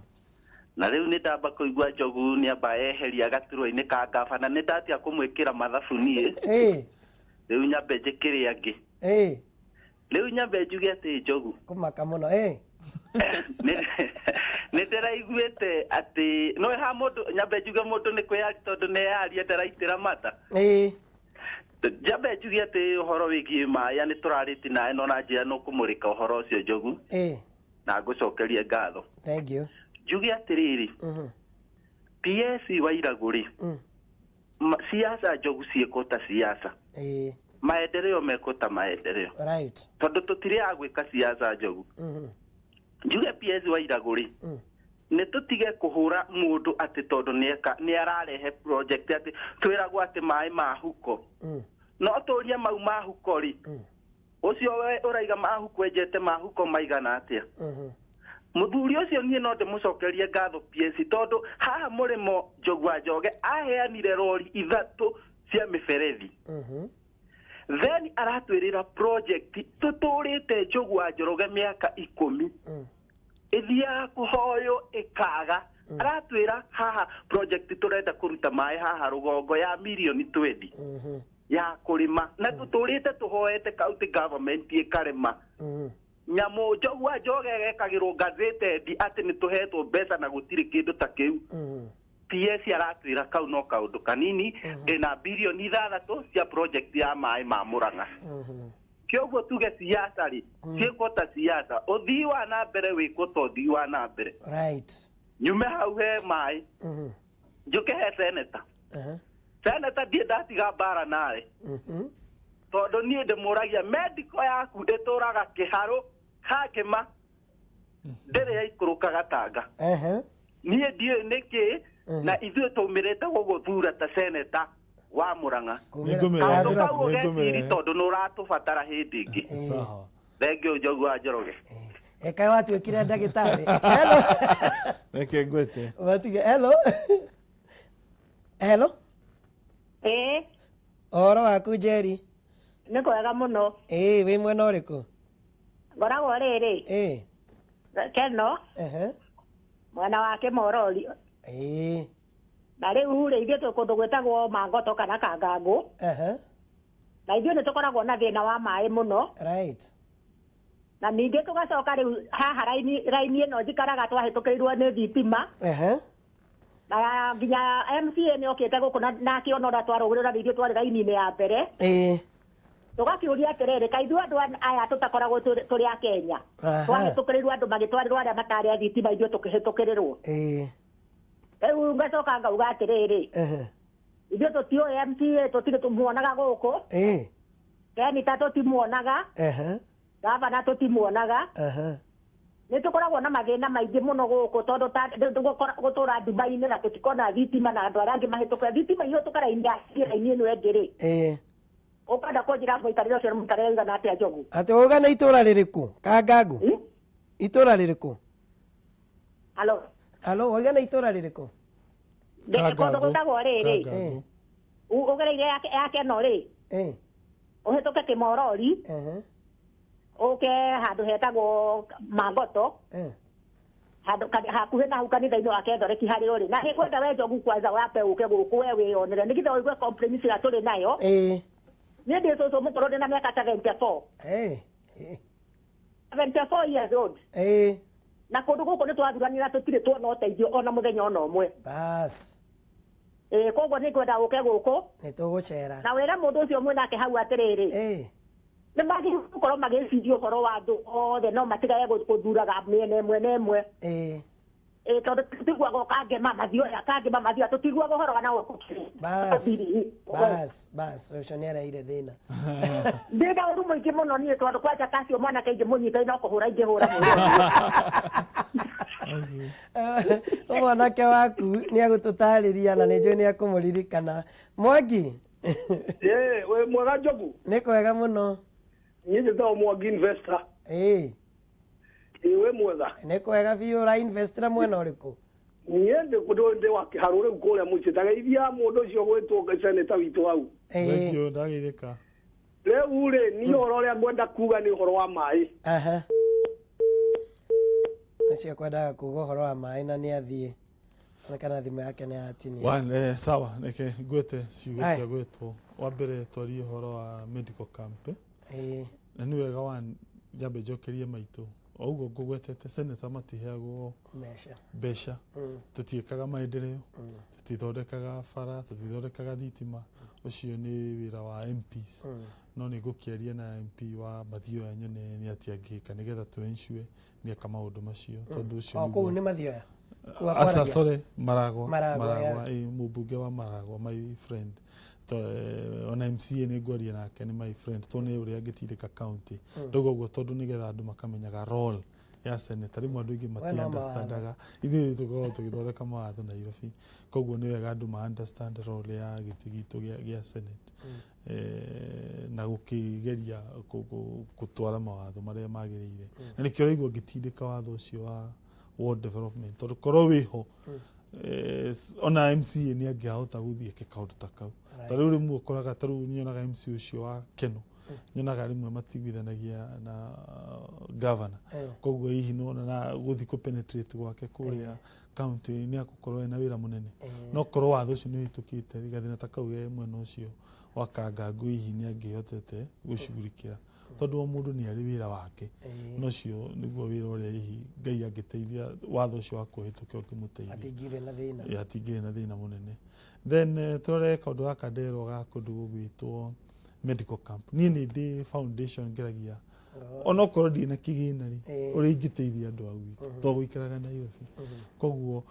Na rĩu nĩ ndamba kũigua Njogu nĩ amba eheria gaturwa-inĩ ka gavana, nĩ ndatia kũmwĩkĩra mathabu niĩ. Rĩu nyambe njĩkĩre angĩ. Rĩu nyambe njuge atĩ Njogu, Kũmaka mũno ĩ. Nĩ ndĩraiguĩte atĩ no ha mũndũ, nyambe njuge mũndũ nĩ kwĩyaria tondũ nĩ yaria ndaraitĩra mata. Njambe njuge atĩ ũhoro wĩgiĩ maĩ nĩ tũrarĩti nawe, no na njĩra nĩ ũkũmũrĩka ũhoro ũcio, Njogu, na ngũcokerie ngatho. Thank you. Njuge atĩrĩrĩ, PS wa Iragũ rĩ, siasa, Njogu, ciĩkwo ta siasa, maendeleo mekwo ta maendeleo, tondũ tũtirĩ a gwĩka siasa, Njogu. Njuge PS wa Iragũ rĩ, nĩ tũtige kũhũra mũndũ atĩ tondũ nĩeka nĩ ararehe project, atĩ twĩragwo atĩ maĩ ma huko. No tũrie mau ma huko rĩ, ũcio we ũraiga mahuko enjete mahuko maigana atĩa? Mũthuri ũcio niĩ no ndĩmũcokerie ngatho PS, tondũ haha mũrĩmo Njogu wa Njoge aheanire rori ithatũ cia mĩberethi. Then aratwĩrĩra project tũtũrĩte, Njogu wa Njoroge, mĩaka 10 ĩthiaga kũhoywo ĩkaga. Aratwĩra haha project tũrenda kũruta maĩ haha rũgongo ya mirioni 20 ya kũrĩma, na tũtũrĩte tũhoete county government ĩkarema. Nyamũ Njogu wa Njoge gekagĩrwo gazetedi atĩ nĩ tũhetwo mbeca na gũtirĩ kĩndũ ta kĩu. PS aratwĩra kau no kaũndũ kanini, ndĩna birioni 6 cia project ya maĩ ma Mũrang'a. Kĩoguo tuge siasa rĩ, ciĩkwo ta siasa, ũthii wa na mbere wĩkwo ta ũthii wa na mbere. Nyume hau he maĩ, njũke he seneta. Seneta, ndiĩ ndatiga mbara nawe, tondũ niĩ ndĩmũragia medical yaku ĩtũraga kĩharũ kangĩma, ndĩrĩ yaikũrũka gatanga. Niĩ ndiũĩ nĩkĩ na ithuĩ tũmĩrĩte gũgũthura ta seneta wa Mũrang'a. Nĩngũmĩrehe. Kaũndũ kau ũgetiri Nĩngũmĩrehe. tondũ nĩ ũratũbatara hĩndĩ ĩngĩ. Sawa. Thengiũ, Njogu wa Njoroge. Ekaĩ watuĩkire ndagĩtarĩ. Hello. Reke ngwete. Matige. Hello, hello. Ĩĩ. Ũhoro waku, Njeri? Nĩ kwega mũno. Ĩĩ, wĩ mwena ũrĩkũ? Ngoragwo rĩrĩ Keno, mwena wa Kĩmorori. Na rĩu rĩ, ithuĩ twĩ kũndũ gwĩtagwo Mangoto kana Kangangũ, na ithuĩ nĩ tũkoragwo na thĩna wa maĩ mũno. Na ningĩ tũgacoka rĩu haha raini raini ĩno njikaraga twahĩtũkĩirwo nĩ thitima, na nginya MCA nĩ okĩte gũkũ na akĩona ũrĩa twarũgĩrĩra, nĩ ithuĩ twarĩ raini-inĩ ya mbere. Tũgakĩũria atĩrĩrĩ, kaĩ ithuĩ andũ aya tũtakoragwo tũrĩ a Kenya? Twahĩtũkĩrĩrwo andũ magĩtwarĩrwo arĩa matarĩ a thitima, ithuĩ tũkĩhĩtũkĩrĩrwo. Rĩu ngacoka ngauga atĩrĩrĩ, ithuĩ tũtiũĩ MCA, tũtirĩ tũmuonaga gũkũ. Seneta tũtimuonaga. Gavana tũtimuonaga. Nĩ tũkoragwo na mathĩna maingĩ mũno gũkũ, tondũ ta gũtũra nduma-inĩ na tũtikona thitima, na andũ arĩa angĩ mahĩtũkĩra thitima ihĩtũka raini ya raini ĩno ĩngĩ rĩ, ũkwenda kũnjĩra mũikarĩre ũcio nĩ mũikarĩre ũigana atĩa, Njogu? Atĩ wauga nĩ itũra rĩrĩkũ? Kangangu? Itũra rĩrĩkũ? Halo? Alo, wauga nĩ itũra rĩrĩkũ? Kũndũ gwĩtagwo rĩrĩ, Kangangu. ũgereire ya Keno rĩ, ũhĩtũke Kĩmorori, ũke handũ hetagwo Mangoto. Handũ hakuhĩ na hau kanitha-inĩ wa Catholic harĩa ũrĩ. Na nĩngwenda we Njogu kwanza wambe ũke gũkũ we wĩyonere nĩgetha ũigue complaints ĩrĩa tũrĩ nayo. Niĩ ndĩ cũcũ mũkũrũ, ndĩ na mĩaka 74. 74 years old. Na kũndũ gũkũ nĩ twathuranire na tũtirĩ tuona ũteithio ona mũthenya ona ũmwe. Bas. Ĩĩ, koguo nĩ ngwenda ũke gũkũ. Nĩ tũgũcera. Na wĩre mũndũ ũcio mwĩ nake hau atĩrĩrĩ, nĩ magĩrĩirwo gũkorwo magĩciria ũhoro wa andũ othe, no matigage gũthuraga mĩena ĩmwe na ĩmwe. Ĩĩ, tondũ tũtiguaga ũkangema mathioya, kangema mathioya, tũtiguaga ũhoro wa na gũkũ. Bas. Bas, bas, ũcio nĩ areire thĩna. Ndĩ na ũru mũingĩ mũno niĩ, tondũ kwanja kacio mwanake ingĩmũnyita no kũhũra ingĩhũra mũno. Mwanake waku nĩ agũtũtarĩria na nĩ njũĩ nĩ akũmũririkana. Mwangi. Ĩĩ, wĩ mwega Njogu? Nĩ kwega mũno. Niĩ njĩtagwo Mwangi Investor. Ĩĩ, wĩ mwega? Nĩ kwega biũ. Ũra investĩra mwena ũrĩkũ? Niĩ ndĩ kũndũ ndĩ wa kĩharũ rĩu kũrĩa mũciĩ. Ndageithia mũndũ ũcio gwĩtwo seneta witũ hau. Thank you, ndageithĩka. Rĩu rĩ, niĩ ũhoro ũrĩa ngwenda kuga nĩ ũhoro wa maĩ. Aha. Ũcio kwendaga kuga ũhoro wa maĩ na nĩ athiĩ. Onekana thimũ yake nĩ yatinia. One, sawa, reke ngwete ciugo cia gwetwo. Wa mbere twarie ũhoro wa medical camp. Na nĩ wega wa njambe njokerie maitũ o ũguo ngũgwetete, senator matiheagwo mbeca. Mbeca. Tũtiĩkaga maendeleo, tũtithondekaga bara, tũtithondekaga thitima. Ũcio nĩ wĩra wa MPs. No nĩ ngũkĩaria na MP wa Mathioya nyone nĩ atĩa angĩka nĩgetha tũ ensure nĩ eka maũndũ macio, tondũ ũcio O kũu nĩ Mathioya? Kũu Aca, akwaragia? Sorry, Maragwa. Maragwa, Maragwa, ĩ, mũmbunge wa Maragwa, my friend. To, ona MCA nĩ ngwaria nake, nĩ my friend, tuone ũrĩa angĩtindĩka county. Ndauga ũguo tondũ nĩgetha andũ makamenyaga role ya senator. Rĩmwe andũ aingĩ We no mati understandaga, ithuĩ tũkoragwo tũgĩthondeka mawatho Nairobi, koguo nĩ wega andũ ma understand role ya gĩtĩ gitũ gĩa senate, na gũkĩgeria gũtwara mawatho marĩa magĩrĩire, na nĩkĩo ũraigua ngĩtindĩka watho ũcio wa ward development, tondũ korwo wĩho, ona MCA nĩ angĩahota gũthiĩ eke kaũndũ ta kau. Ta rĩu rĩmwe ũkoraga, ta rĩu nyonaga MC ũcio wa Keno, nyonaga rĩmwe matiguithanagia na governor. Koguo hihi nĩwona na gũthiĩ kũ penetrate gwake kũrĩa county nĩ agũkorwo ena wĩra mũnene. No korwo watho ũcio nĩ ũhĩtũkĩte, gathĩna ta kau ge mwena ũcio wa Kangangu hihi nĩ angĩhotete gũcugurikĩra, tondũ o mũndũ nĩ arĩ wĩra wake. Na ũcio nĩguo wĩra ũrĩa hihi Ngai angĩteithia watho ũcio wa kũhĩtũke ũkĩmũteithia. Atingĩrĩ na thĩna. Ĩ, hatingĩrĩ na thĩna mũnene. Then tũrore kaũndũ gaka nderwo ga kũndũ gũgwĩtwo medical camp. Niĩ nĩ ndĩ foundation ngeragia onokorwo ndirĩ na kĩgĩna rĩ, ũrĩa ingĩteithia andũ a gwitũ to gũikaraga Nairobi. Koguo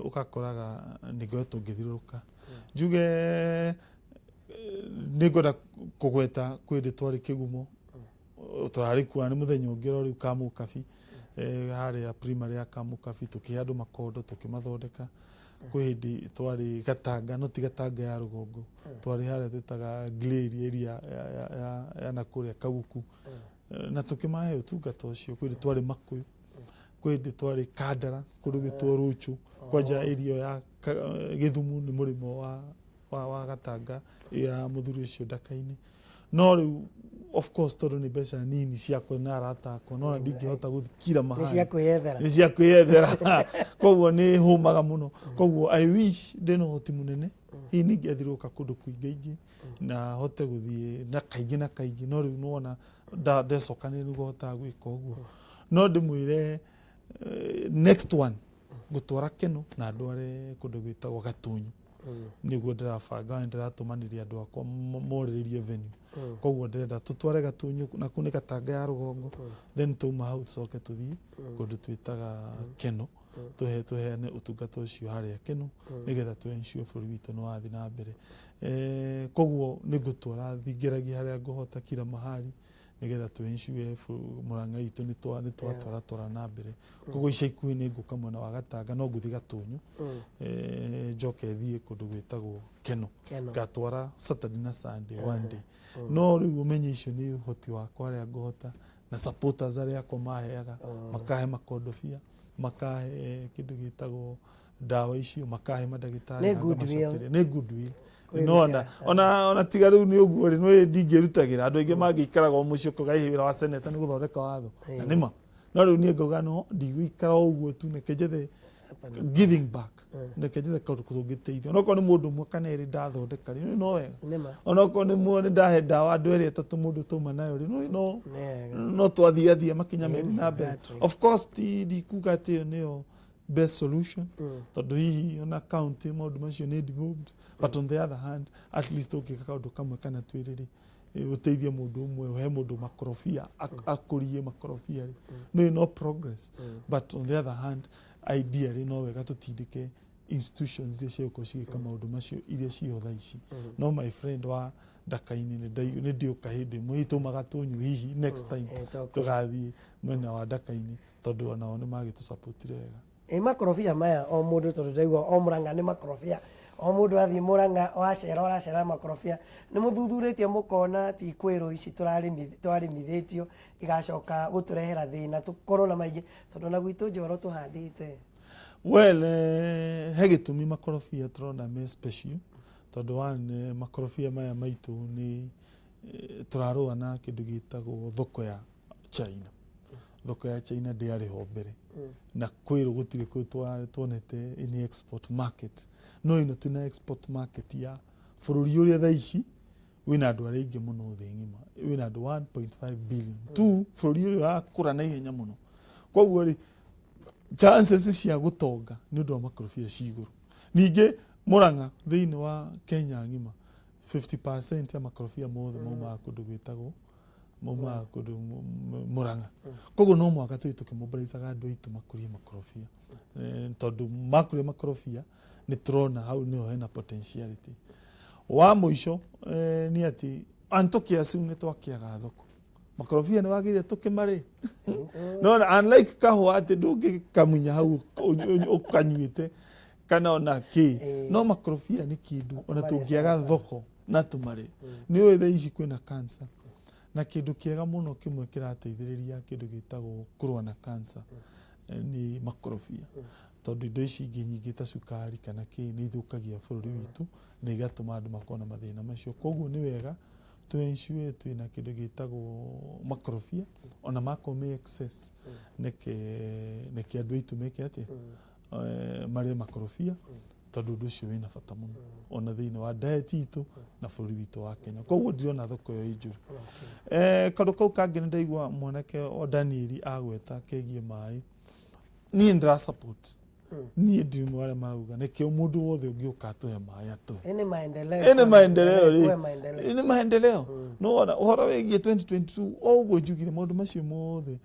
ũgakoraga nĩ ngoretwo ngĩthiũrũrũka. Njuge nĩ ngwenda kũgweta kwĩ ndĩ twarĩ kĩgumo tũrarĩ kuo nĩ mũthenya ũngĩ oro rĩu Kamũkabi, harĩa primary ya Kamũkabi, tũkĩhe andũ makondo tũkĩmathondeka. Kwĩ hĩndĩ twarĩ Gatanga, no ti Gatanga ya rũgongo, twarĩ harĩa twĩtaga Glade area ya nakũrĩa Kaguku, na tũkĩmahe ũtungata ũcio. Kwĩ hĩndĩ twarĩ Makũyũ, kwĩ hĩndĩ twarĩ Kandara, kũndũ gwĩtwo Rũchũ, kwanja area ya Gĩthumu nĩ mũrĩmo wa Gatanga ya mũthuri ũcio Ndaka-inĩ. No rĩu of course tondũ nĩ mbeca nini ciakwa na arata akwa, no ndingĩhota gũthiĩ kila mahali. Nĩ cia kwĩyethera. Nĩ cia kwĩyethera, koguo nĩ hũmaga mũno. Koguo I wish ndĩna ũhoti mũnene, hihi ningĩathiũrũrũka kũndũ kũingĩ na hote gũthiĩ na kaingĩ na kaingĩ. No rĩu nĩwona ndecokanĩria nĩguo hotaga gwĩka ũguo. No ndĩmwĩre, next one ngũtwara Keno na ndware kũndũ gwĩtagwo Gatunyu. Nĩguo ndĩrabanga na ndĩratũmanĩria andũ akwa morĩrĩrie venue. Koguo ndĩrenda tũtware Gatunyu, na kũu nĩ Gatanga ya rũgongo. Then twauma hau tũcoke tũthiĩ kũndũ twĩtaga Keno, tũhe tũheane ũtungata ũcio harĩa Keno, nĩgetha tũ ensure bũrũri witũ nĩ wathiĩ na mbere. Koguo nĩ ngũtwara thingĩragia harĩa ngũhota kila mahali, nĩgetha tũ ensure Mũrang'a itũ nĩ twatwaratwara na mbere. Koguo ica ikuhĩ nĩ ngũka mwena wa Gatanga, no ngũthiĩ Gatunyu, njoke thiĩ kũndũ gwĩtagwo Keno. Keno. Ngatwara Saturday na Sunday, one day. No rĩu ũmenye icio nĩ ũhoti wakwa arĩa ngũhota na supporters arĩa akwa maheaga, makahe makondobia, makahe kĩndũ gĩtagwo ndawa icio, makahe mandagĩtarĩ Nĩ na goodwill. ngamacokeria. Nĩ goodwill. Kwĩrutĩra. No ona tiga rĩu nĩ ũguo rĩ, nĩ ndingĩrutagĩra andũ aingĩ mangĩikaraga o mũciĩ ũkoga hihi wĩra wa seneta nĩ gũthondeka watho, na nĩma. No rĩu niĩ ngauga no ndigũikara o ũguo tu, reke njethe giving back, reke njethe kaũndũ tũngĩteithia, onokorwo nĩ mũndũ ũmwe kana erĩ ndathondeka rĩ, no wega. Nĩma. Onokorwo nĩ nĩ ndahe ndawa andũ erĩ atatũ mũndũ tũma nayo rĩ, no Nĩ wega. No twathiathia makinya merĩ na mbere. Of course ti ndikuga atĩ ĩyo nĩyo best solution, tondũ hihi ona county maũndũ macio nĩ devolved, but on the other hand, at least ũngĩka kaũndũ kamwe kana twĩrĩ rĩ, ũteithie mũndũ ũmwe, ũhe mũndũ makorobia, akũrie makorobia rĩ, no progress. But on the other hand, ideally no wega tũtindĩke institutions iria cigũkorwo cigĩka maũndũ macio iria ciho thaa ici. No my friend wa Ndaka-inĩ, nĩ ndĩũka hĩndĩ ĩmwe, hihi taumaga tũnyue, hihi next time tũgathiĩ mwena wa Ndaka-inĩ, tondũ onao nĩ magĩtũsupportire wega. Ĩ makorobia maya o mũndũ, tondũ ndaigua o Mũrang'a nĩ makorobia, o mũndũ athiĩ Mũrang'a wacera ũracera makorobia, nĩ mũthuthurĩtie mũkona ti kwĩrwo ici twarĩmithĩtio igacoka gũtũrehera thĩna tũkorwo na maingĩ, tondũ na gwitũ Njoro tũhandĩte? Well, he gĩtũmi makorobia tũrona me special, tondũ one, makorobia maya maitũ nĩ tũrarũa na kĩndũ gĩtagwo thoko ya China. Thoko ya China ndĩarĩ ho mbere, na kwĩrwo gũtirĩ kũ tuonete any export market, no ĩno twĩna export market ya bũrũri ũrĩa thaa ici wĩna andũ arĩa aingĩ mũno thĩ ng'ima, wĩna andũ 1.5 billion. Two, bũrũri ũrĩa ũrakũra na ihenya mũno. Koguo rĩ, chances cia gũtonga nĩ ũndũ wa makorobia ci igũrũ. Ningĩ Mũrang'a, thĩinĩ wa Kenya ng'ima, 50% ya makorobia mothe maumaga kũndũ gwĩtagwo, maumaga kũndũ Mũrang'a. Koguo no mũhaka tũthiĩ tũkĩmobilizaga andũ aitũ makũrie makorobia, tondũ makũria makorobia nĩ tũrona hau nĩho hena potentiality. Wa mũico, nĩ atĩ antũkĩacu nĩ twakĩaga thoko, makorobia nĩ wagĩrĩire tũkĩmarĩ no unlike kahũa atĩ ndũngĩkamunya hau ũkanyuĩte kana ona kĩ. No makorobia nĩ kĩndũ ona Tũmarĩe tũngĩaga sawa sawa. Thoko na tũmarĩ. Nĩ ũĩ thaa ici kwĩna cancer, na kĩndũ kĩega mũno kĩmwe kĩrateithĩrĩria kĩndũ gĩtagwo kũrũa na cancer nĩ makorobia, tondũ indo ici ingĩ nyingĩ ta cukari kana kĩ nĩ ithũkagia bũrũri witũ na igatũma andũ makorwo na mathĩna macio. Koguo nĩ wega tũ ensure twĩna kĩndũ gĩtagwo makorobia, ona makorwo me excess, neke andũ aitũ meke atĩa, marĩe makorobia, tondũ ũndũ ũcio wĩna bata mũno ona thĩinĩ wa diet itũ na bũrũri witũ wa Kenya. Koguo ndirona thoko ĩyo ĩ njũru. Kaũndũ kau kangĩ nĩ ndaigua mwanake o Danieli agweta kegiĩ maĩ, niĩ ndĩra support. Niĩ ndĩ ũmwe arĩa marauga nĩkĩo mũndũ wothe ũngĩũka atũhe maĩ atũhe. Ĩ nĩ maendeleo. Ĩ nĩ maendeleo rĩ. Kuwe maendeleo. Ĩ nĩ maendeleo. No ũhoro wĩgiĩ 2022, o ũguo njugire, maũndũ macio mothe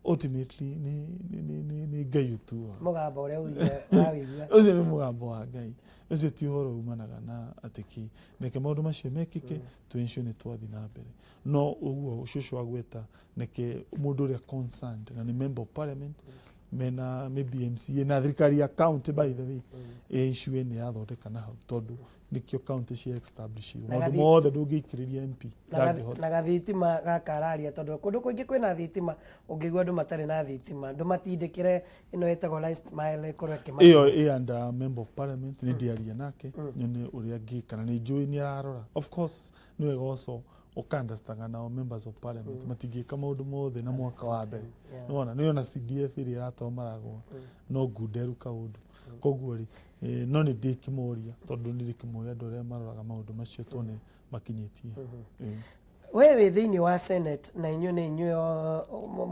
ultimately nĩ Ngai ũtuaga. Mũgambo ũrĩa ugire wawĩigua. Ũcio nĩ mũgambo wa Ngai, ũcio ti ũhoro umanaga na atĩ kĩ. Reke maũndũ macio mekĩke, tũ ensure nĩ twathiĩ na mbere. No ũguo cũcũ agweta, neke mũndũ ũrĩa concerned na nĩ member of parliament mena maybe MCA na thirikari ya county, by the way, ensure nĩ yathondeka na hau, tondũ nĩkĩo county cia establishirwo. Na maũndũ mothe ndũngĩikĩrĩria MP ndangĩhota. Na gathitima gaka araria, tondũ kũndũ kũingĩ kwĩna thitima, ũngĩigua andũ matarĩ na thitima, ndũmatindĩkĩre ĩno ĩtagwo last mile ĩkorwo ĩkĩma. Ĩyo ĩ under member of parliament, nĩ ndĩaria nake nyone ũrĩa angĩka, na nĩ njũĩ nĩ ararora. Of course nĩ wega also ũka-understand nao members of parliament matingĩka maũndũ mothe na mwaka wa mbere. Nĩwona nĩ ona CDF ĩrĩa ĩratwarwo maragwa no ngunderu kaũndũ. Koguo rĩ, no nĩ ndĩkĩmoria, tondũ nĩ ndĩkĩmoria andũ arĩa maroraga maũndũ macio, tuone makinyĩtie. We wĩ thĩinĩ wa senate, na inyuĩ nĩ inyuĩ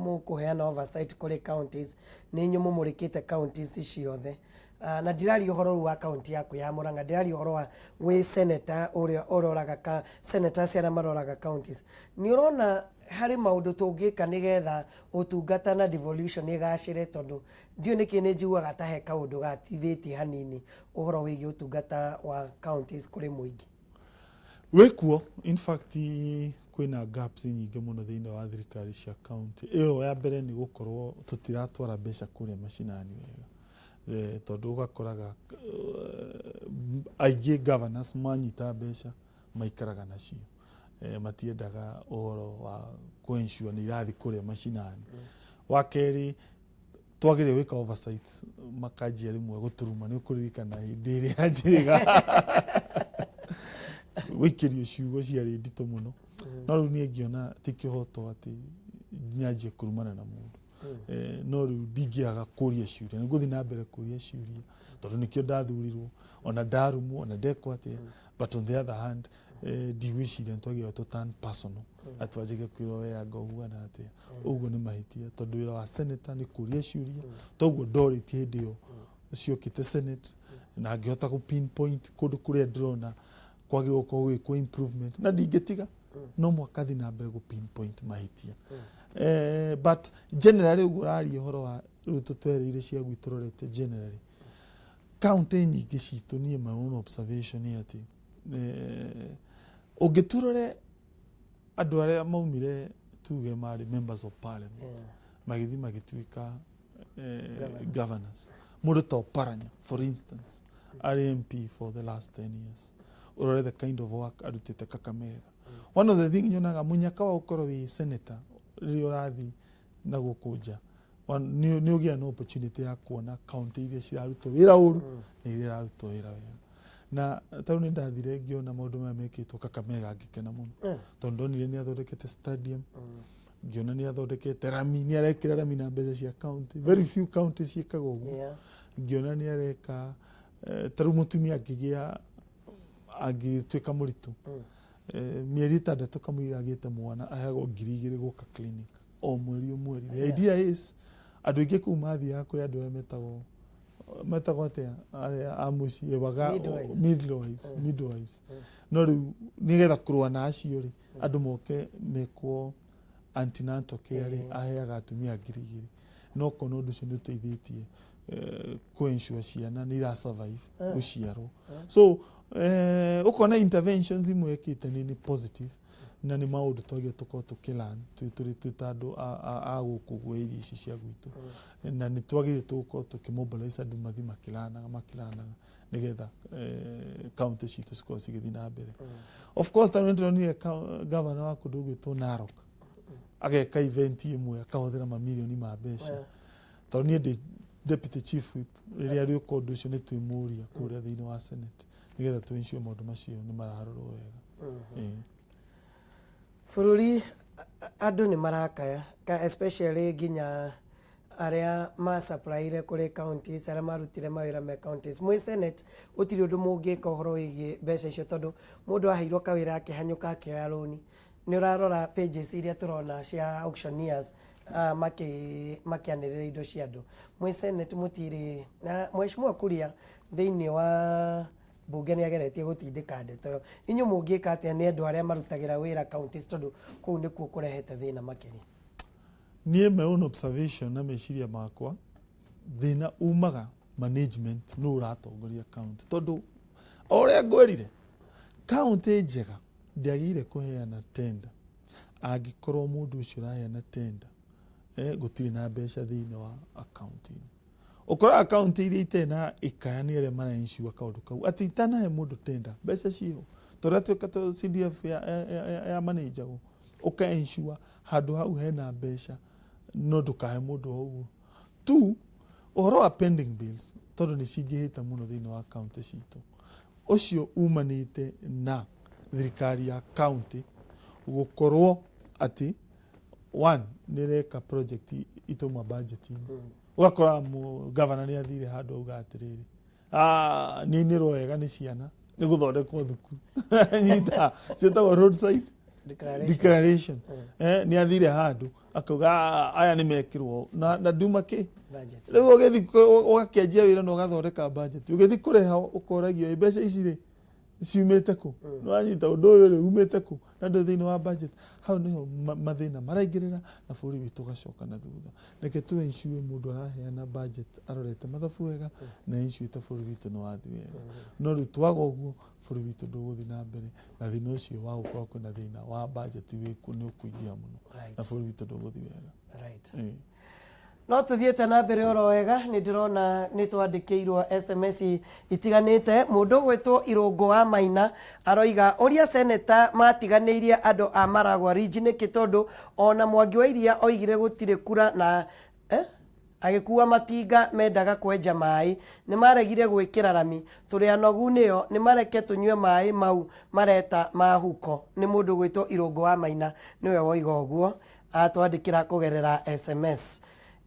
mũkũheana oversight kũrĩ counties, nĩ inyuĩ mũmũrĩkĩte counties ciothe. Na ndiraria ũhoro rĩu wa kaunti yaku ya Murang'a, ndiraria ũhoro wa wĩ senator ũrĩa ũroraga ka senators arĩa maroraga counties. Nĩ ũrona harĩ maũndũ tũngĩka nĩgetha ũtungata na devolution ĩgacĩre? Tondũ ndiũĩ nĩkĩ nĩ njiguaga ta he kaũndũ gatithĩtie hanini ũhoro wĩgiĩ ũtungata wa counties kũrĩ mũingĩ. Wĩkuo, in fact kwĩna gaps nyingĩ mũno thĩinĩ wa thirikari cia county. Ĩyo ya mbere nĩ gũkorwo tũtiratwara mbeca kũrĩa macinani wega, tondũ ũgakoraga aingĩ governors manyita mbeca maikaraga nacio, matiendaga ũhoro wa kũ ensure nĩ irathiĩ kũrĩa macinani. Wa kerĩ, twagĩrĩire gwĩka oversight, makanjia rĩmwe gũtũruma. Nĩ ũkũririkana hĩndĩ ĩrĩa njĩrĩga gũikĩrio ciugo ciarĩ nditũ mũno, no rĩu niĩ ngĩona ti kĩhoto atĩ nyanjie kũrumana na mũndũ. No rĩu ndingĩaga kũria ciũria, nĩ ngũthiĩ na mbere kũria ciũria tondũ nĩkĩo ndathurirwo, ona ndarumwo, ona ndekwo atĩa. But on the other hand, ndigwĩciria nĩtwagĩrĩirwo tũ turn personal, atĩ wanjĩke kwĩrwo we anga ũhuana atĩa. Ũguo nĩ mahĩtia, tondũ wĩra wa senator nĩ kũria ciũria. Toguo ndorĩtie hĩndĩ ĩyo ciokĩte Senate, na ngĩhota gũ pinpoint kũndũ kũrĩa ndĩrona kwagĩrĩirwo gũkorwo gwĩkwo improvement, na ndingĩtiga, no mwaka thiĩ na mbere gũ pinpoint mahĩtia. But generally, ũguo ũraria ũhoro wa rĩu tũtwereire cia gwitũ rorete, generally county nyingĩ citũ, niĩ my own observation nĩ atĩ ũngĩturore andũ arĩa maumire, tuge marĩ members of parliament, magĩthiĩ magĩtuĩka governors, mũndũ ta Oparanya, for instance, arĩ MP for the last 10 years, ũrore the kind of work arutĩte Kakamega. One of the thing nyonaga mũnyaka wa gũkorwo wĩ senator, rĩrĩa ũrathiĩ na gũkũ nja, nĩ ũgĩa na opportunity ya kuona county iria cirarutwo wĩra ũru na iria irarutwo wĩra wega. Na tarĩu nĩ ndathire ngĩona maũndũ maya mekĩtwo Kakamega, ngĩkena mũno, tondũ ndonire nĩ athondekete stadium, ngĩona nĩ athondekete rami, nĩ arekĩra rami na mbeca cia county. Very few counties ciĩkaga ũguo. Ngĩona nĩ areka, tarĩu mũtumia angĩgĩa, angĩtuĩka mũritũ, mĩeri 6 kamũira agĩte mwana, aheagwo 2000 gũka clinic o mweri o mweri. The idea is andũ aingĩ kũu mathiaga kũrĩ andũ arĩa metagwo atĩa, arĩa a mũciĩ waga Midwives. Midwives, midwives. No rĩu nĩgetha kũrũa na acio rĩ, andũ moke mekwo antenatal care rĩ, aheaga atumia 2000, no kona ũndũ ũcio nĩ ũteithĩtie kũ ensure ciana nĩ ira survive gũciarwo. So ũkona interventions imwe ĩkĩte nĩ positive, na nĩ maũndũ twagĩrĩirwo tũkorwo tũkĩlearn twĩ ta andũ a gũkũ ũguo area ici cia gwitũ, na nĩ twagĩrĩire tũgũkorwo tũkĩmobilize andũ mathiĩ makĩlanaga nĩgetha county citũ cikorwo cigĩthiĩ na mbere. Of course, tarĩu nĩndĩronire governor wa kũndũ gwĩtwo Narok ageka event ĩmwe akahũthĩra mamirioni ma mbeca. Tondũ niĩ ndĩ deputy chief whip, rĩrĩa rĩũka ũndũ ũcio nĩ twĩmũria kũrĩa thĩinĩ wa Senate nĩgetha tũ ensure maũndũ macio nĩ mararorwo wega. Bũrũri andũ nĩ marakaya, especially nginya arĩa ma-supplyire kũrĩ counties, arĩa marutire mawĩra me counties. Mwĩ Senate gũtirĩ ũndũ mũngĩka ũhoro wĩgiĩ mbeca icio, tondũ mũndũ aheirwo kawĩra akĩhanyũka akĩoya rũni. Nĩ ũrarora pages iria tũrona cia auctioneers, makĩanĩrĩra indo cia andũ. Mwĩ Senate mũtirĩ na Mheshimiwa Kuria thĩinĩ wa bunge nĩ ageretie gũtindĩka ndeto ĩyo. Inyuĩ mũngĩka atĩa nĩ andũ arĩa marutagĩra wĩra counties, tondũ kũu nĩkuo kũrehete thĩna makĩria? Niĩ my own observation na meciria makwa, thĩna umaga management, nũ ũratongoria county, tondũ o ũrĩa ngwĩrire, county njega ndĩagĩrĩire kũheana tender angĩkorwo mũndũ ũcio ũraheana tender gũtirĩ na mbeca thĩinĩ wa akaunti-inĩ. Ũkoraga kaunti iria itarĩ na ikaya nĩ arĩa mara ensure kaũndũ kau atĩ itanahe mũndũ tender mbeca ciĩho, tondũ tuĩka to CDF ya manĩnjagwo, ũka ensure handũ hau hena mbeca, no ndũkahe mũndũ o ũguo tu. Ũhoro wa pending bills, tondũ nĩ cingĩhĩte mũno thĩinĩ wa kaunti citũ, ũcio umanĩte na thirikari ya kaunti gũkorwo atĩ one nĩ ĩreka project itauma budget-inĩ. Ũgakora gavana nĩ athire handũ auga atĩrĩrĩ, "Ah, nĩ ainĩrwo wega nĩ ciana nĩ gũthondekwo thukuru," nyita ciĩtagwo roadside declaration. Declaration. Nĩ athire handũ akauga, "Ah, aya nĩ mekĩrwo na nduma kĩ budget." Rĩu ũgĩthiĩ ũgakĩanjia wĩra na ũgathondeka budget, ũgĩthiĩ kũrĩha ũkoragio, "Ĩ, mbeca ici rĩ ciumĩte kũ?" Nĩwanyita ũndũ ũyũ rĩ umĩte kũ na ndũ thĩinĩ wa budget. Hau nĩho mathĩna maraingĩrĩra na bũrũri witũ ũgacoka na thutha. Reke tu ensure mũndũ araheana budget arorete mathabu wega na ensure bũrũri witũ nĩ wathiĩ wega. No rĩu twaga ũguo, bũrũri witũ ndũgũthiĩ na mbere, na thĩna ũcio wa gũkorwo kwĩna thĩna wa budget wĩkuo nĩ ũkũingĩha mũno na bũrũri witũ ndũgũthiĩ wega. No tũthiĩte na mbere oro wega. Nĩ ndĩrona nĩ twandĩkĩirwo SMS itiganĩte. Mũndũ ũgwĩtwo Irũngũ wa Maina aroiga, ũria seneta matiganĩirie andũ a Maragwa Ridge nĩkĩ, tondũ ona Mwangi wa Iria oigire gũtirĩ kura na agĩkua matinga mendaga kwenja maĩ nĩ maregire gwĩkĩra rami. Tũrĩ anogu nĩo, nĩ mareke tũnyue maĩ mau mareta ma huko. Nĩ mũndũ ũgwĩtwo Irũngũ wa Maina nĩwe woiga ũguo, atwandĩkĩra kũgerera SMS.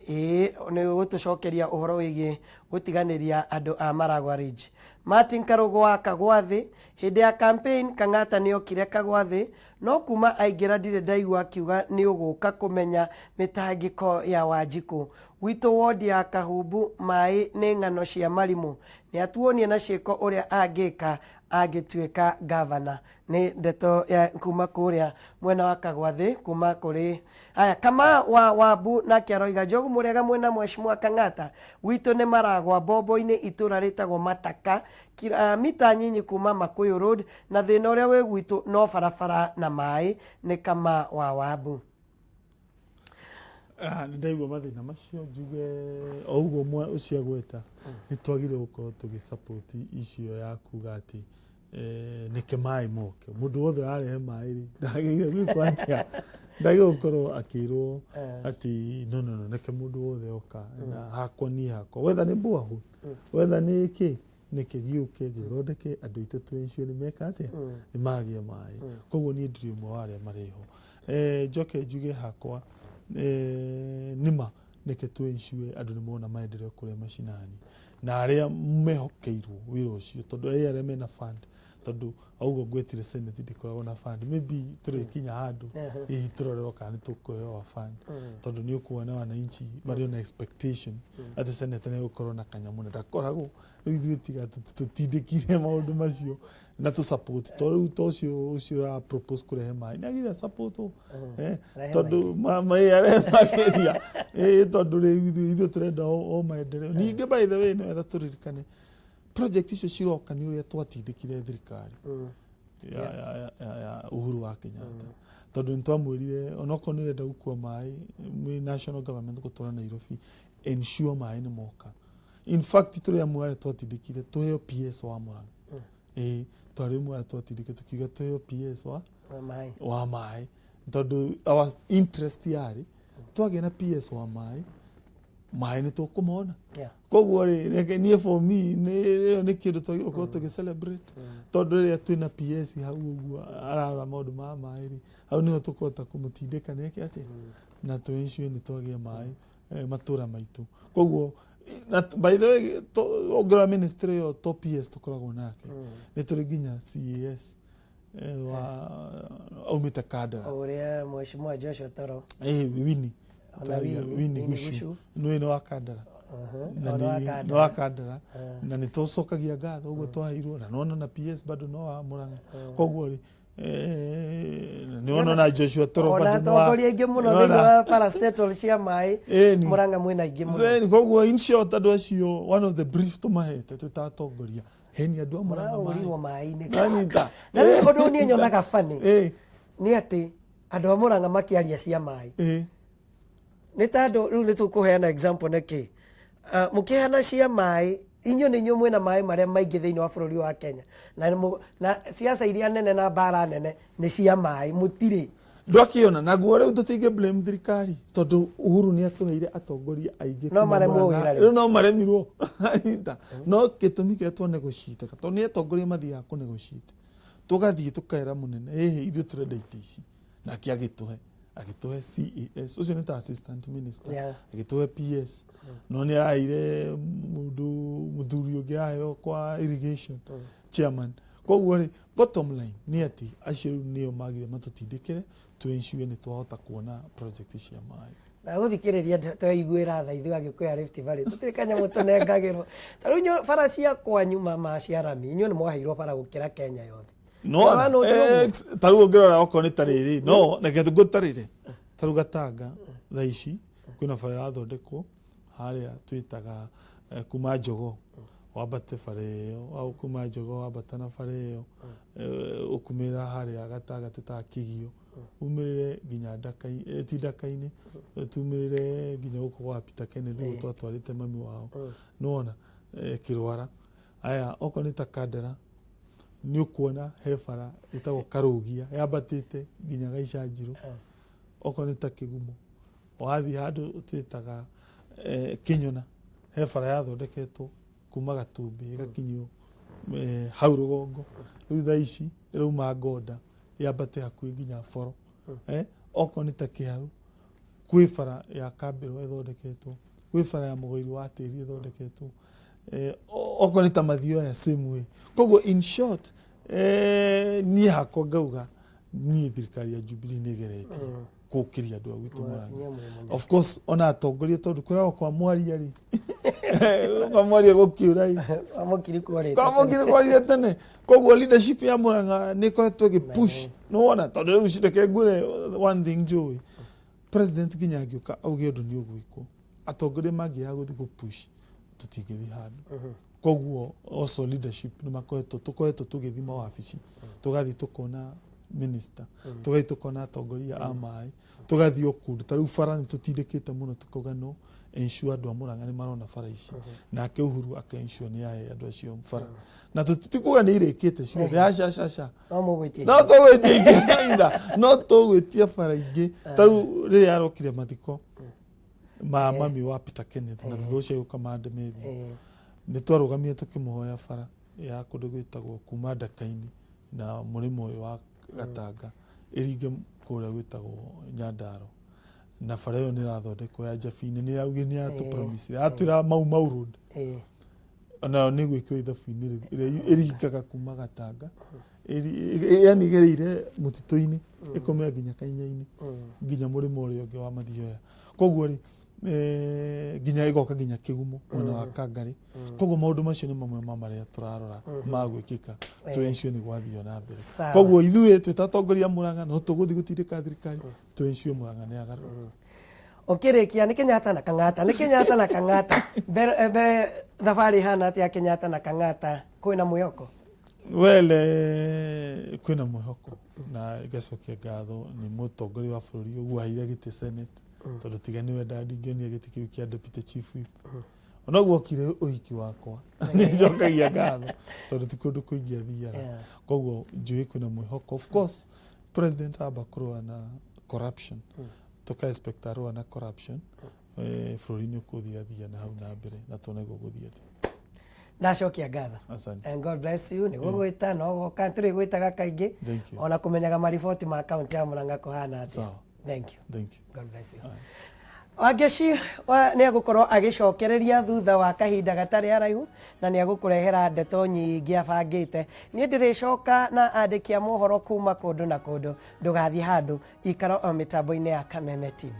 Ĩĩ nĩ gũtũcokeria ũhoro wĩgiĩ gũtiganĩria andũ a Maragwa Ridge. Martin Karũgũ wa Kagwathĩ, hĩndĩ ya campaign Kang'ata nĩokire Kagwathĩ, no kuma aingĩra ndirĩ ndaigua akiuga nĩũgũka kũmenya mĩtangĩko ya Wanjikũ. Gwitũ ward ya Kahumbu maĩ nĩ ng'ano cia marimũ. Nĩatuonie na ciĩko ũrĩa angĩka angĩtuĩka ngavana. Nĩ ndeto ya kuma kũrĩa mwena wa Kagwathĩ kuma kũrĩ aya kama wa Wambu nake aroiga Njogu mũrega mwena Mheshimiwa Kang'ata gwitũ nĩ Maragwa Mbombo-inĩ itũra rĩtagwo Mataka mita nyinyi kuma Makuyu Road na thĩna ũrĩa wĩ gwitũ no barabara na maĩ. Nĩ kama wa Wambu. Nĩ ndaigua mathĩna macio njuge o ũguo ũcio agweta nĩ twagire gũkorwo tũgĩ support icio ya kuga atĩ nĩke maĩ moke. Mũndũ wothe ũrarehe maĩ rĩ ndagĩrĩire gwĩkwo atĩa, ndagĩrĩire gũkorwo akĩrwo atĩ no no no nĩke mũndũ wothe oka na hakwa niĩ hakwa wetha nĩ borehole wetha nĩ kĩ nĩke gĩũke gĩthondeke andũ aitũ twĩcio nĩ meka atĩa nĩ magĩe maĩ. Koguo niĩ ndirĩ ũmwe wa arĩa marĩ ho. Njoke njuge hakwa nĩma nĩke twĩicue andũ nĩ mona maendeleo kũrĩa macinani na arĩa mehokeirwo wĩra ũcio tondũ arĩa mena fund tondũ ũguo ngwetire senate ndĩkoragwo na fund maybe tũrĩkinya handũ hihi tũrorerwo kana nĩ tũkũheo fund tondũ nĩ ũkuona wananchi marĩ na expectation atĩ senate nĩ gũkorwo na kanyamũ na ndakoragwo. Rĩu ithuĩ tiga tũtindĩkire maũndũ macio na tũ support to rĩu to ũcio ũcio ũra propose kũrehe maĩ nĩ agire support tondũ maĩ arehe makĩria tondũ rĩu ithuĩ tũrenda o maendeleo. Ningĩ by the way nĩ wega tũririkane project icio ciroka nĩ ũrĩa twatindĩkire thirikari ya Uhuru wa Kenyatta tondũ nĩ twamwĩrire onokorwo nĩ ũrenda gũkua maĩ mwĩ national government gũtwara Nairobi ensure maĩ nĩ moka. In fact tũrĩ amwe arĩa twatindĩkire tũheo PS wa Murang'a. Ĩĩ twarĩ amwe arĩa twatindĩkire tukiuga tũheo PS wa wa maĩ tondũ our interest yarĩ twagĩa na PS wa maĩ maĩ nĩ tũkũmona. Koguo rĩ reke niĩ for me nĩ ĩyo nĩ kĩndũ twagĩrĩirwo gũkorwo tũgĩ celebrate tondũ rĩrĩa twĩna PS hau ũguo ararora maũndũ ma maĩ rĩ hau nĩho tũkũhota kũmũtindĩka nĩke atĩa na tũ ensure nĩ twagĩa maĩ matũra maitũ. Koguo na by the way ũngĩrora ministry ĩyo to PS tũkoragwo nake nĩ tũrĩ nginya CAS wa aumĩte Kandara ũrĩa Mheshimiwa Joshua Toro Winnie Winnie Gucu nĩ wa Kandara na nĩ wa Kandara na nĩ tũcokagia ngatho ũguo twaheirwo na nona na PS bado no wa Murang'a. Koguo rĩ nĩ wona na Joshua Toro ona atongoria aingĩ mũno thĩinĩ wa parastatal cia maĩ Murang'a mwĩna aingĩ mũno. Koguo in short andũ acio one of the brief tũmahete twĩ ta atongoria heni andũ a Murang'a maĩ maĩ-inĩ. Nanyita. Na rĩu ũndũ niĩ nyonaga funny nĩ atĩ andũ a Murang'a makĩaria cia maĩ nĩ ta andũ rĩu nĩ tũkũheana example nĩkĩ mũkĩheana cia maĩ inyuĩ nĩ inyuĩ mwĩna maĩ marĩa maingĩ thĩinĩ wa bũrũri wa Kenya na, na siasa iria nene na mbara nene nĩ cia maĩ mũtirĩ ndwakĩona naguo rĩu tũtingĩ blame thirikari tondũ Uhuru nĩ atũheire atongoria aingĩ No maremwo wĩra rĩu. No maremirwo. No gĩtũmi kĩrĩa twa negotiate tondũ nĩ atongoria mathiaga kũ negotiate tũgathiĩ tũkera mũnene ĩhĩ ithuĩ tũrenda itĩ ici nake agĩtũhe agĩtũhe CAS ũcio nĩ ta assistant minister. Agĩtũhe PS no nĩ araheire mũndũ mũthuri ũngĩ araheo kwa irrigation chairman. Koguo rĩ bottom line nĩ atĩ acio rĩu nĩo magire matũtindĩkĩre tũ ensure nĩ twahota kuona project cia maĩ. Na gũthikĩrĩria tweiguĩra tha ithuĩ Agĩkũyũ a Rift Valley tũtirĩ kanyamũ tũnengagĩrwo. Ta rĩu inyuĩ bara cia kwanyu mama cia rami inyuĩ nĩ mwaheirwo bara gũkĩra Kenya yothe. No ta rĩu ũngĩrora okorwo nĩ ta rĩrĩ no reke ngũtarĩre ta rĩu Gatanga thaa ici kwĩna bara ĩrathondekwo harĩa twĩtaga kuma Jogoo wambate bara ĩyo kuma Jogoo wambata na bara ĩyo ũkumĩra harĩa Gatanga twĩtaga Kĩgio umĩrĩre nginya Ndaka ti Ndaka-inĩ tumĩrĩre nginya gũkũ gwa Peter Kenneth ũguo twatwarĩte mami wao. Nĩwona Kĩrwara. Aya okorwo nĩ ta Kandara nĩ ũkuona he bara ĩtagwo Karũgia yambatĩte nginya Gaicanjirũ. Okorwo nĩ ta Kĩgumo wathiĩ handũ twĩtaga Kĩnyona he bara yathondeketwo kuma Gatumbĩ ĩgakinyio hau rũgongo. Rĩu thaa ici ĩrauma Ngonda yambate hakuhĩ nginya Boro. Okorwo nĩ ta Kĩharũ Kwĩ bara ya Kambĩrũ ĩthondeketwo, kwĩ bara ya Mũgũiri wa tĩri ĩthondeketwo, okorwo nĩ ta Mathioya same way. Koguo in short, niĩ hakwa ngauga niĩ thirikari ya Jubilee nĩ ĩgeretie kũkĩria andũ a gwitũ Murang'a. Of course ona atongoria tondũ kwĩragwo kwa mwaria rĩ, kwa mwaria gũkiura ĩ, Kwa mũkiri kworĩte kwa mũkiri kworire tene. Koguo leadership ya Murang'a nĩ ĩkoretwo ĩgĩ push, nĩwona, tondũ rĩu reke ngwĩre one thing njũĩ, president nginya angĩũka auge ũndũ nĩ ũgwĩkwo, atongoria mangĩaga gũthiĩ gũ push tũtingĩthiĩ handũ. Koguo also leadership nĩ makoretwo, tũkoretwo tũgĩthiĩ mawabici, tũgathiĩ tũkona minister, tũgathiĩ tũkona atongoria a maĩ, tũgathiĩ o kũndũ. Ta rĩu bara nĩ tũtindĩkĩte mũno tũkauga no ensure andũ a Murang'a nĩ marona bara ici, nake Uhuru aka ensure nĩ ahe andũ acio bara. Na tũtikuga nĩ irĩkĩte ciothe, aca aca aca, no mũgwĩtia, no tũgwĩtia ingĩ either, no tũgwĩtia bara ingĩ. Ta rĩu rĩrĩa arokire mathiko ma mami wa Peter Kenneth na thutha ũcio agĩũka ma Demetrio, nĩ twarũgamire tũkĩmũhoya bara ya kũndũ gwĩtagwo kuma Ndaka-inĩ na mũrĩmo ũyũ wa Gatanga ĩringe kũrĩa gwĩtagwo Nyandaro, na bara ĩyo nĩ ĩrathondekwo ya Njabini, nĩ yaugire nĩ yatũ promise, yatwĩra Mau Mau Road onayo nĩ gwĩkĩrwo ithabu-inĩ rĩu, ĩrĩa ĩringaga kuma Gatanga, yani ĩgereire mũtitũ-inĩ ĩkomera nginya Kainya-inĩ, nginya mũrĩmo ũrĩa ũngĩ wa Mathioya. Koguo rĩ, nginya ĩgoka nginya Kĩgumo mwena wa Kangarĩ. Koguo maũndũ macio nĩ mamwe ma marĩa tũrarora ma gwĩkĩka tũ ensure nĩ gwathio na mbere. Koguo ithuĩ twĩ ta atongoria a Murang'a no tũgũthiĩ gũtindĩka thirikari tũ ensure Murang'a nĩ yagarũrũka. Ũkĩrĩkia nĩ Kenyatta na Kang'ata, nĩ Kenyatta na Kang'ata. Be thabarĩ ĩhana atĩa Kenyatta na Kang'ata, kwĩna mwĩhoko? Well, kwĩna mwĩhoko, na ngacokia ngatho nĩ mũtongoria wa bũrũri ũguo aheire gĩtĩ Senate, tondũ tiga nĩwe ndingĩonire gĩtĩ kĩu kĩa deputy chief whip. Ona ũguo okire ũhiki wakwa, nĩ njokagia ngatho tondũ ti kũndũ kũingĩ athiaga. Koguo njũĩ kwĩna mwĩhoko. Of course president amba kũrũa na corruption, tũka expect arũa na corruption, bũrũri nĩ ũkũthiathia na hau na mbere na tuone gũgũthiĩ atĩa. Ndacokia ngatho. Asante. And God bless you. Nĩ gũgwĩta no goka tũrĩ gwĩtaga kaingĩ, Thank you. ona kũmenyaga mariboti ma kaunti ya Murang'a kũhana atĩa. Sawa. Thank you. Thank you. God bless you. Wangeci nĩ egũkorwo agĩcokereria thutha wa kahinda gatarĩ haraihu na nĩ egũkũrehera ndeto nyingĩ abangĩte. Niĩ ndĩrĩcoka na andĩki a mohoro kuma kũndũ na kũndũ. Ndũgathiĩ handũ, ikara o mĩtambo-inĩ ya Kameme TV.